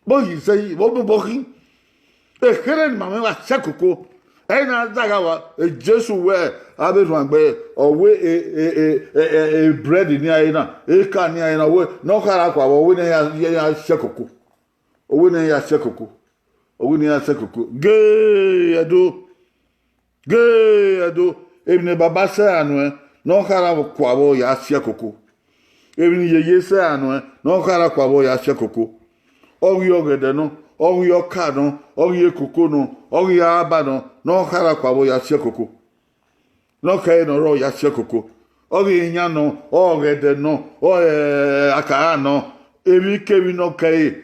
Vbọ yi sẹ yi, vbọ, vbọ, vbọ khin. Ekherhe ne ima mwẹ gha sẹ koko. Ẹ i na zagha wa, Jesu wẹ avbe erhuanegbe, ọ wẹ e, e, e, e, e, e bread ne iran re na, eka ne iran re na, ọ wẹ ne ọ khara kua vbe, ọ wẹ ne iran ya, ya, ya sẹ koko. Ọ wẹ ne iran ya sẹ koko. Ọ wẹ ne iran ya sẹ koko. Gee, Ẹdo. Gee, Ẹdo. Emwi ne baba sẹ ra nuẹn, ne ọ khara kua vbe ọ ya sẹ koko. Emwi ne yeye sẹ ra nuẹn, ne ọ khara kua vbe ọ ya sẹ koko. Ọ ghi ọghẹdẹ nọ, ọ ghi ọka nọ, ọ ghi ekoko nọ, ọ ghi araba nọ, ne ọ khara kua vbe ọ ya sẹ koko. Ne ọ khẹre ne ọ rrọọ ya sẹ koko. Ọ ghi iyan nọ, ọghẹdẹ nọ, ọ, eh, akara nọ, emwikemwi ne ọ kẹre.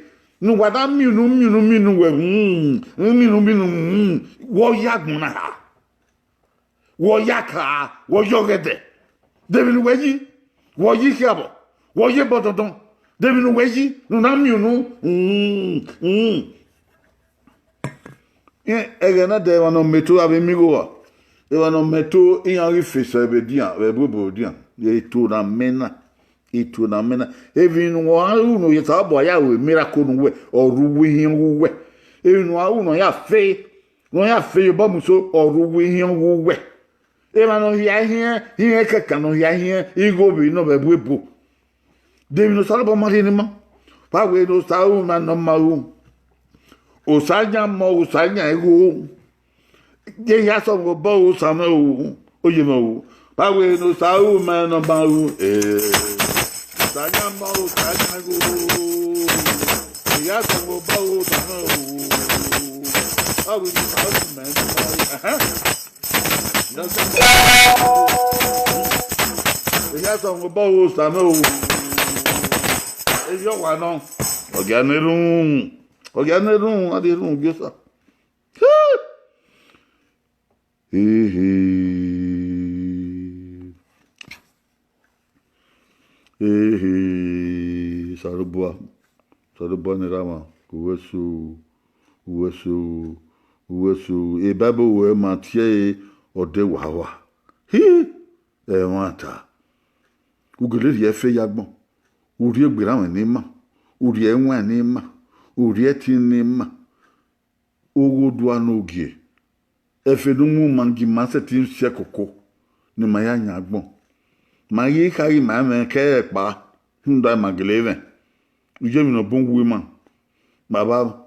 Ne uwa na miẹn unu, miẹn unu, miẹn unu wẹ, mm, miẹn unu, miẹn unu, mm, wẹ ọ ya agbọn na ha. Wẹ ọ ya ka, wẹ ọ ya ọghẹdẹ. De emwi ne uwẹ yi? Wẹ ọ yi ikhiabọ, wẹ ọ ya ebọdọndọn. De emwi ne uwẹ yi ne u na miẹn unu? Mm, mm. Ẹghẹ na dẹ emwa ne ọ mẹ eto avbe imigho ra, emwa ne ọ mẹ eto iran ghi fẹsẹ vbe edian, vbe ẹbuobo edian, eto na mẹ na, eto na mẹ na. Emwi ne uwa ru ne Osanobua ya ru miracle ne uwẹ, ọ rre uwu ihiẹn uwu uwẹ. Emwi ne uwa ru ne ọ ya fe, ne ọ ya fe ye obọ mu so, ọ rre uwu ihiẹn uwu uwẹ. Emwa ne ọ hia ihiẹn, ihiẹn kẹkan ne ọ hia ihiẹn igho vbe nọ vbe ẹbuobo. De emwi ne Osanobua ma rhie ne ima? Vbe a wẹ ne Osa ru ima ne ọ ma ru? Osa yan mọ, Osa yan igho. Ye hia sẹ mwẹ obọ ru, Osa mwẹ ru, oye mwẹ ru. Vbe a wẹ ne Osa ru ima ne ọ ma ru? Eh, Osa yan mọ, Osa yan igho. Ye hia sẹ mwẹ obọ ru, Osa mwẹ ru. Vbe a wẹ ne Osa ru ima ne ọ ma ru? Ẹhẹn. Eya sẹ mwẹ obọ ru, Osa mwẹ ru. Eya ọwa nọ. Ọ gia ne erhunmwu. Ọ gia ne erhunmwu, a de erhunmwu gie Osa. Ehe. Ehe, Osanobua, Osanobua ne erha mwa, uwẹ so, uwẹ so, uwẹ so. E Bible wẹ ma tie ẹre, ọ dẹ wa wa. Hi, ẹmwata. U gele rhie ẹfe ye agbọn, u rhie egberranmwẹ ne ima, u rhie ẹwaẹn ne ima, u rhie ẹtin ne ima. Oghodua ne ogie, ẹfe ne u mu ma gie ima sẹtin si ẹkoko ne ima ya yan agbọn. Ma ghi kha ghi ma mwẹ kẹ ẹkpa, rhunmwuda ima gele mwẹ. U ye emwi ne ọ bun wu ima. Ma vba,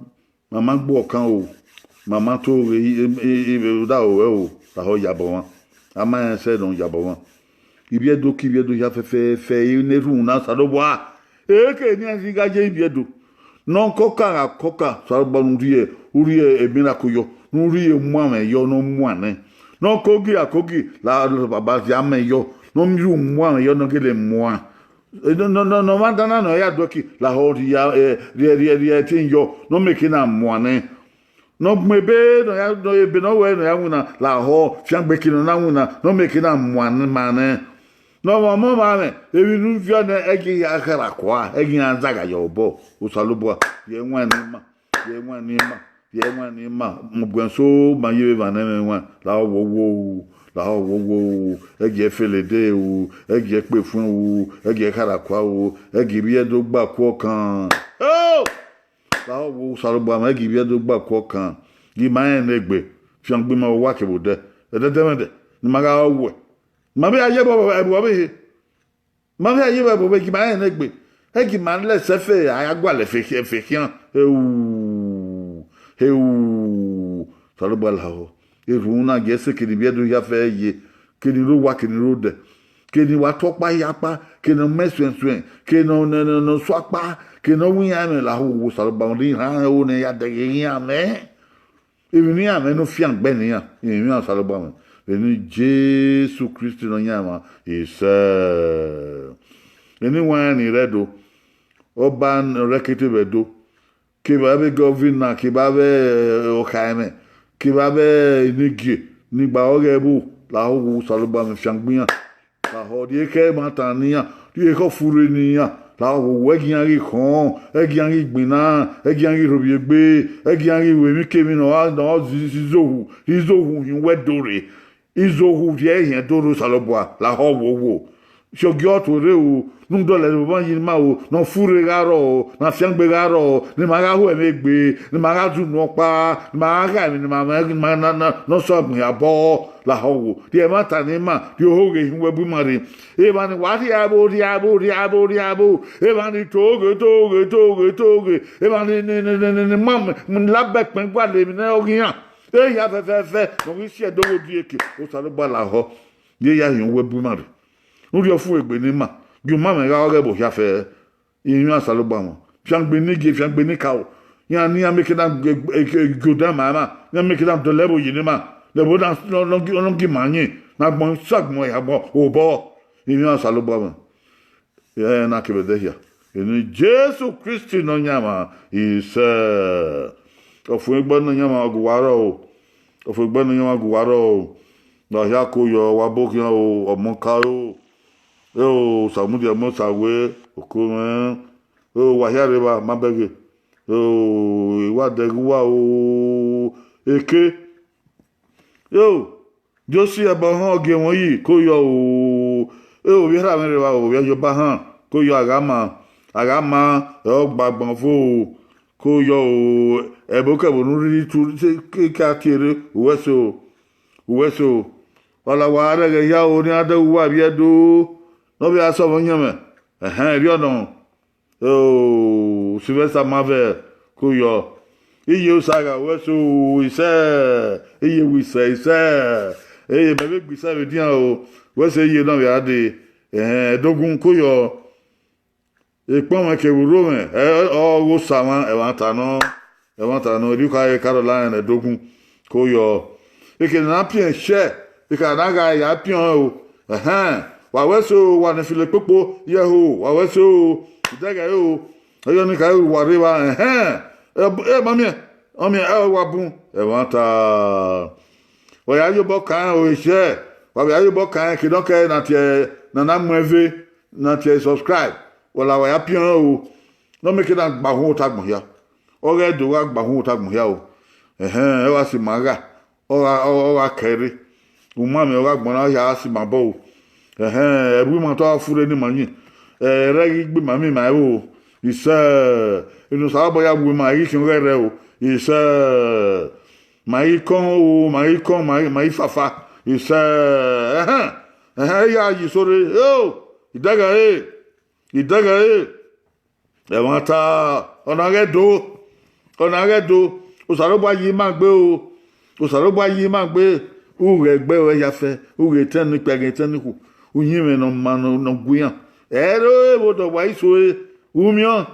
ma ma gbe ọkan o, ma ma to ghe i, i, i, i, da ro ẹre o, lahọ yabọ mwa. A ma rẹn sẹ nọ yabọ mwa. Ivbi Ẹdo ke ivbi Ẹdo hia fẹfẹfẹ, ne erhunmwu na Osanobua. Eke ne iran ghi gha ye ivbi Ẹdo. Ne ọ kọka gha kọka, Osanobua ne u rhie, u rhie emiracle yọ, ne u rhie umuamwẹ yọ ne ọ muan nẹ. Ne ọ kogi akogi, la, la, baba zia amẹ yọ, ne ọ miẹn umuamwẹ yọ ne ọ gele muan. Nọ, nọ, nọ, nọ, ọmwa dan na ne ọ ya duẹ ki, lahọ rhie, eh, rhie, rhie, rhie ẹtin yọ, ne ọ miẹn eke na muan nẹ. Ne ọ gbẹn ebe ne ọ ya, nọ, ebe ne ọ wẹ ne ọ ya winna, lahọ fiangbe eke ne ọ na winna, ne ọ miẹn eke na muan nẹ, ma nẹ. Ne ọmwa ọmọ ọmwa mwẹ, emwi ne u viọ nẹ, ẹ ghi ya khara kua, ẹ ghi ya zagha ye obọ, Osanobua, ye ẹwaẹn ne ima, ye ẹwaẹn ne ima, ye ẹwaẹn ne ima, mu guẹ so, ma ye vbe emwa ne ẹmwẹ wan, lahọ wowo, lahọ wowo, ẹ gie fele de o, ẹ gie kpe fuẹn o, ẹ gie khara kua o, ẹ gie ivbi Ẹdo gba kuọ kan. Oh! Lahọ wowo, Osanobua mwẹ, ẹ gie ivbi Ẹdo gba kuọ kan, gie ima rẹn ne egbe, fiangbe ima vbe owa kevbe odẹ, ẹdẹdẹmwẹdẹ, ne ima gha rọ wuẹ. Ma vbe ya ye ẹbọ ẹbọ ọvbehe. Ma vbe ya ye ẹbọ ẹbọ ọvbehe, gie ima rẹn ne egbe. Ẹ gie ima lẹ sẹ ẹfe, a ya gualọ ẹfe, ẹfe khian. Heu, heu, Osanobua lahọ. Erhunmwu na gie ẹse kene ivbi Ẹdo hia fẹ ye, kene rre owa, kene rre odẹ, kene wa tu ọkpa hia kpa, kene ọ mẹ suẹnsuẹn, kene ọ nẹ, nẹ, nẹ, ọ su akpa, kene ọ wẹ iran mwẹ lahọ wowo, Osanobua mwẹ, ne iran ho ne ya dẹghe iran mwẹ. Emwi ne iran mwẹ ne u fiangbe ne iran, emwi iran Osanobua mwẹ. Vbene Jesu Kristi ne ọ yan emwa, isẹ. Eni wanrẹn ni rre Ẹdo, ọba rẹkete vbe Ẹdo, kevbe avbe gọvina, kevbe avbe, eh, ọkhaemwẹ, kevbe avbe enigie ni gba ọghe ẹvbo, lahọ wowo, Osanobua mwẹ, fiangbe iran. Lahọ rhie ekhọe ẹmwata ne iran, rhie ekhọe ọfurre ne iran. Lahọ wowo, ẹ gie iran ghi khọn, ẹ gie iran ghi gbinna, ẹ gie iran ghi rhovbiegbe, ẹ gie iran ghi ru emwikemwi ne ọ gha, ne ọ gha zẹ izohu, izohu hin uwẹ do rre. Izohu rhie ẹre hin do rre, Osanobua, lahọ wowo. Sọgiọt rre o, ne u dọlọ ẹvbo ọmọ yi ne ima o, ne ọ furre gha rrọọ, ne afiangbe gha rrọọ, ne ima gha ho ẹmwẹ egbe, ne ima gha zunu ọkpa, ne ima gha gha emwi ne ima mwẹ, ne ima na, na, ne ọ sẹ agbọn ya bọ lahọ wo. Rhie ẹmwata ne ima, rhie ohoghe hin uwẹ bu ima rre. Emwa ni wa rhie abo, rhie abo, rhie abo, rhie abo. Emwa ni toghe, toghe, toghe, toghe. Emwa ni, ni, ni, ni, ni, ni ma, ni labọ ẹkpẹn gualọ emwi ne ọ ghi iran. Ehia fẹfẹfẹ, ne ọ ghi si ẹdẹ ogho die eke, Osanobua lahọ. Ye ya hin uwẹ bu ima rre. U rhie ọfumwegbe ne ima, gie uma mwẹ gha ọghe ẹvbo hia fẹ. Emwi Osanobua mwa. Fiangbe ne gie, fiangbe ne ikaro. Iran ne iran make na gie odẹ ma emwa, iran make na dọlọ ẹvbo yi ne ima, ne ẹvbo na, nọ, nọ, nọ gi ima yin, ne agbọn sa agbọn ya agbọn obọ. Emwi Osanobua mwa. Ẹ na kevbe ẹdẹ hia. Eni Jesu Kristi Nọyaẹnmwa, isẹ. Ọfumwegbe Nọyaẹnmwa gu uwa rrọọ o. Ọfumwegbe Nọyaẹnmwa gu uwa rrọọ o. Ne ọ hia ko yọ, wa bo khian o, ọmọ ka o. Eo, Samudia mọ sa wẹ, oko mwẹ. Eo, wa hia rre evba, ma bẹghe. Eo, I wa dẹghe uwa o. Eke. Eo, Josi ẹbọ họn gie ẹmwẹ yi ko yọ o. Eo, ovbi erha mwẹ rre evba o, ovbi ẹyọba họn ko yọ, a gha ma, a gha ma, ẹ ọ gba agbọn fo o. Ko yọ o, ẹbokẹbo ne u rhirhi tu ke a tie rre, uwẹ ẹse o, uwẹ ẹse o. Ọ la wa rẹghe hia o, ne iran dẹghe uwa vbiẹ do, ne ọ vbe a sẹ ọmwa ọyẹnmwẹ. Ẹhẹn, erriọ nọ. Eo, Sylvester Marvel, ko yọ. Iye Osa gha wẹ so, isẹ, iye wẹ isẹ, isẹ. Eye, mẹ vbe gbe isẹ vbe edian o, wẹ sẹ iye nọ vbe a dee. Ẹhẹn, ẹdogun, ko yọ. Ekpọnmwẹ kevbe urromwẹ, ẹ, ọ ghe Osa mwa, ẹmwata nọ, ẹmwata nọ, erriọ ukha re Caroline ẹdogun, ko yọ. Eke ne a na piẹn shẹ, eke a na gha ya piẹn ọnrẹn o. Ẹhẹn, wa wẹ so, wa ne filo kpokpo ye ẹho, wa wẹ so, idẹghẹ o, ẹyọ ni kha wa rre evba, ẹhẹn, ẹ, ẹ ma miẹn, ọ miẹn, ẹ wa bun, ẹmwata. Wa ya ye obọ kan o, eshẹ, wa vbe ya ye obọ kan, eke ne ọ kẹ na tie, na na mu ẹve, na tie subscribe, wa la wa ya piọn o, ne ọ mieke na gba uhunmwu ota agbọn hia. Ọ ghẹ do gha gba uhunmwu ota agbọn hia o. Ẹhẹn, ẹ wa si ma gha, ọ gha, ọ, ọ gha kẹre. Umamẹ ọ gha gbọn na hia si ma bọ o. Ẹhẹn, ẹvbo ima tọ furre ne ima yin. Ẹ, ẹrẹ ghi gbe ima miẹn ima ẹvbo o. Isẹ, enu Osanobua ya wu ima, ẹ ghi khian ọghẹ rẹ o. Isẹ, ma ghi kọn o, ma ghi kọn, ma ghi, ma ghi fafa. Isẹ, ẹhẹn, ẹhẹn, ya yi sore. Eo, idẹghẹ re, idẹghẹ re. Ẹmwata, ọ na ghẹ do, ọ na ghẹ do. Osanobua yi ima gbe o, Osanobua yi ima gbe. U ghẹ gbe ruẹ ya fẹ, u ghẹ etẹn ne ikpia, ghẹ etẹn ne ikhuo, uyinmwẹ ne ọ ma ne ọ, ne ọ gu iran. Ẹre vbe odọ wa iso re, u miẹn ọẹn.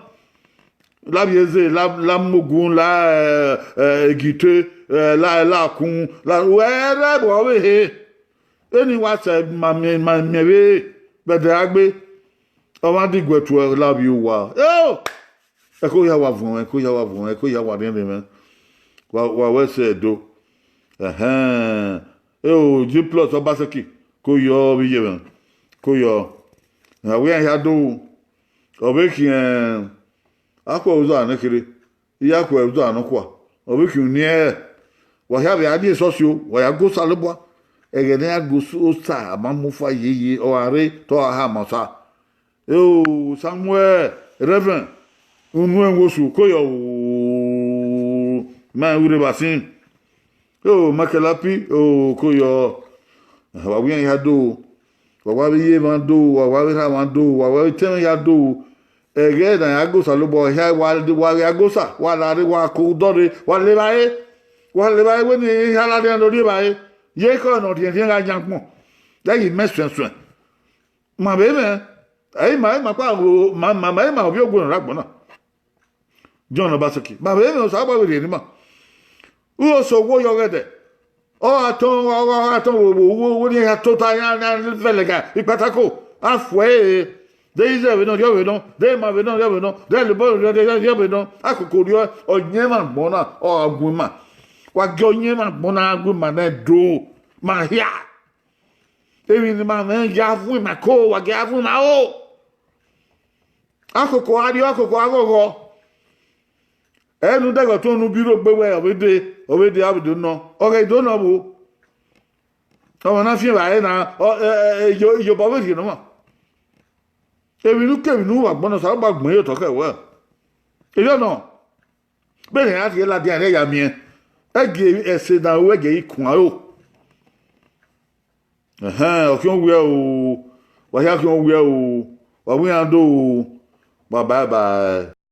La vbiẹ eze, la, la mogun, la, ẹ, ẹ, egite, ẹ, la, la kun, la, wẹ rẹ ẹvbo ọvbehe. Eni wa sẹ ma miẹn, ma miẹn vbe, vbe ẹdẹ ra gbe. Ọmwa diguẹ tuẹ la vbiẹ uwa. Eo! Ẹko hia wa vuọn mwẹ, ẹko hia wa vuọn mwẹ, ẹko hia wa rhiẹnrhiẹn mwẹ. Wa, wa wẹ sẹ Ẹdo. Ẹhẹn. Eo, G Plus Obaseki, ko yọ vbe iye mwẹ. Ko yọ. A wẹ iran hia do. Ọ vbe khian, a khuẹ uza nẹ kherhe, I ya khuẹ uza nọkhua, ọ vbe khian uniẹn. Wa hia vbe a die esọsi o, wa ya gu Osanobua. Ẹghẹ ne a gu Osa, a ma mu ufa yeye, ọ gha rre, te ọ gha ha ma Osa. Eo, Samuel, Reverend, unu ẹnrẹn osu, ko yọ o, ma rẹn vbe urre vbe asin. O, Michael Happy, o, ko yọ. Wa wẹ iran hia do, wa wa vbe iye emwa do, wa wa vbe erha mwa do, wa wa vbe etẹn mwẹ hia do. Ẹghẹ ne a ya gu Osanobua hia, wa, wa gha gu Osa, wa la rre, wa ko udọ rre, wa le evbare, wa le evbare wẹ ne hia la rhian ne ọ rri evbare. Ye ekhọe ne ọ rhiẹnrhiẹn gha yan agbọn, ya yi mẹ suẹnsuẹn. Ma vbe mwẹ, ẹ i ma, ẹ i ma kpa, ma, ma, ma, ẹ i ma ovbi ogue ne ọ rre agbọn na. John Obaseki, ma vbe mwẹ, Osanobua vbe rhie ne ima. U ho so wo yọ ghẹdẹ. Ọ gha tọn, ọ gha, ọ gha tọn wo, wo, wo, wo ne iran tota, iran, iran vẹlẹga, ikpatako, a fuẹ ẹre. De izẹ vbe nọ, rriọ vbe nọ, de ima vbe nọ, rriọ vbe nọ, de ẹlobọ rriọ, rriọ, rriọ vbe nọ, akoko rriọ, ọyẹnmwẹ agbọn na, ọ gha gu ima. Wa gie ọyẹnmwẹ agbọn na gu ima nẹ do, ma hia. Emwi ne ima mwẹ ya vuọn ima ko, wa gie a vuọn ima o. Akoko a rriọ, akoko a ghọghọ. Ẹ ne u dẹghe ọtuẹn unu bi rre ogbe wẹ, ọ vbe dee, ọ vbe dee, a vbe do nọ. Ọ ghẹ do nọ vbo? Ọmwa na fian evbare na, ọ, ẹ, ẹ, ẹ, iyo, iyobọ vbe rhie ne ọmwa. Emwi ne ukemwi ne uwa gbọnnọ, Osanobua gbẹn ye otọ khẹ wẹ. Erriọ nọ, vbene a rhie ladian rẹ ya miẹn, ẹ gie ẹse ne aro ẹgie i kuan ro. Ẹhẹn, ọ khian wiẹ o, wa hia khian wiẹ o, wa wi iran do o, wa bye bye.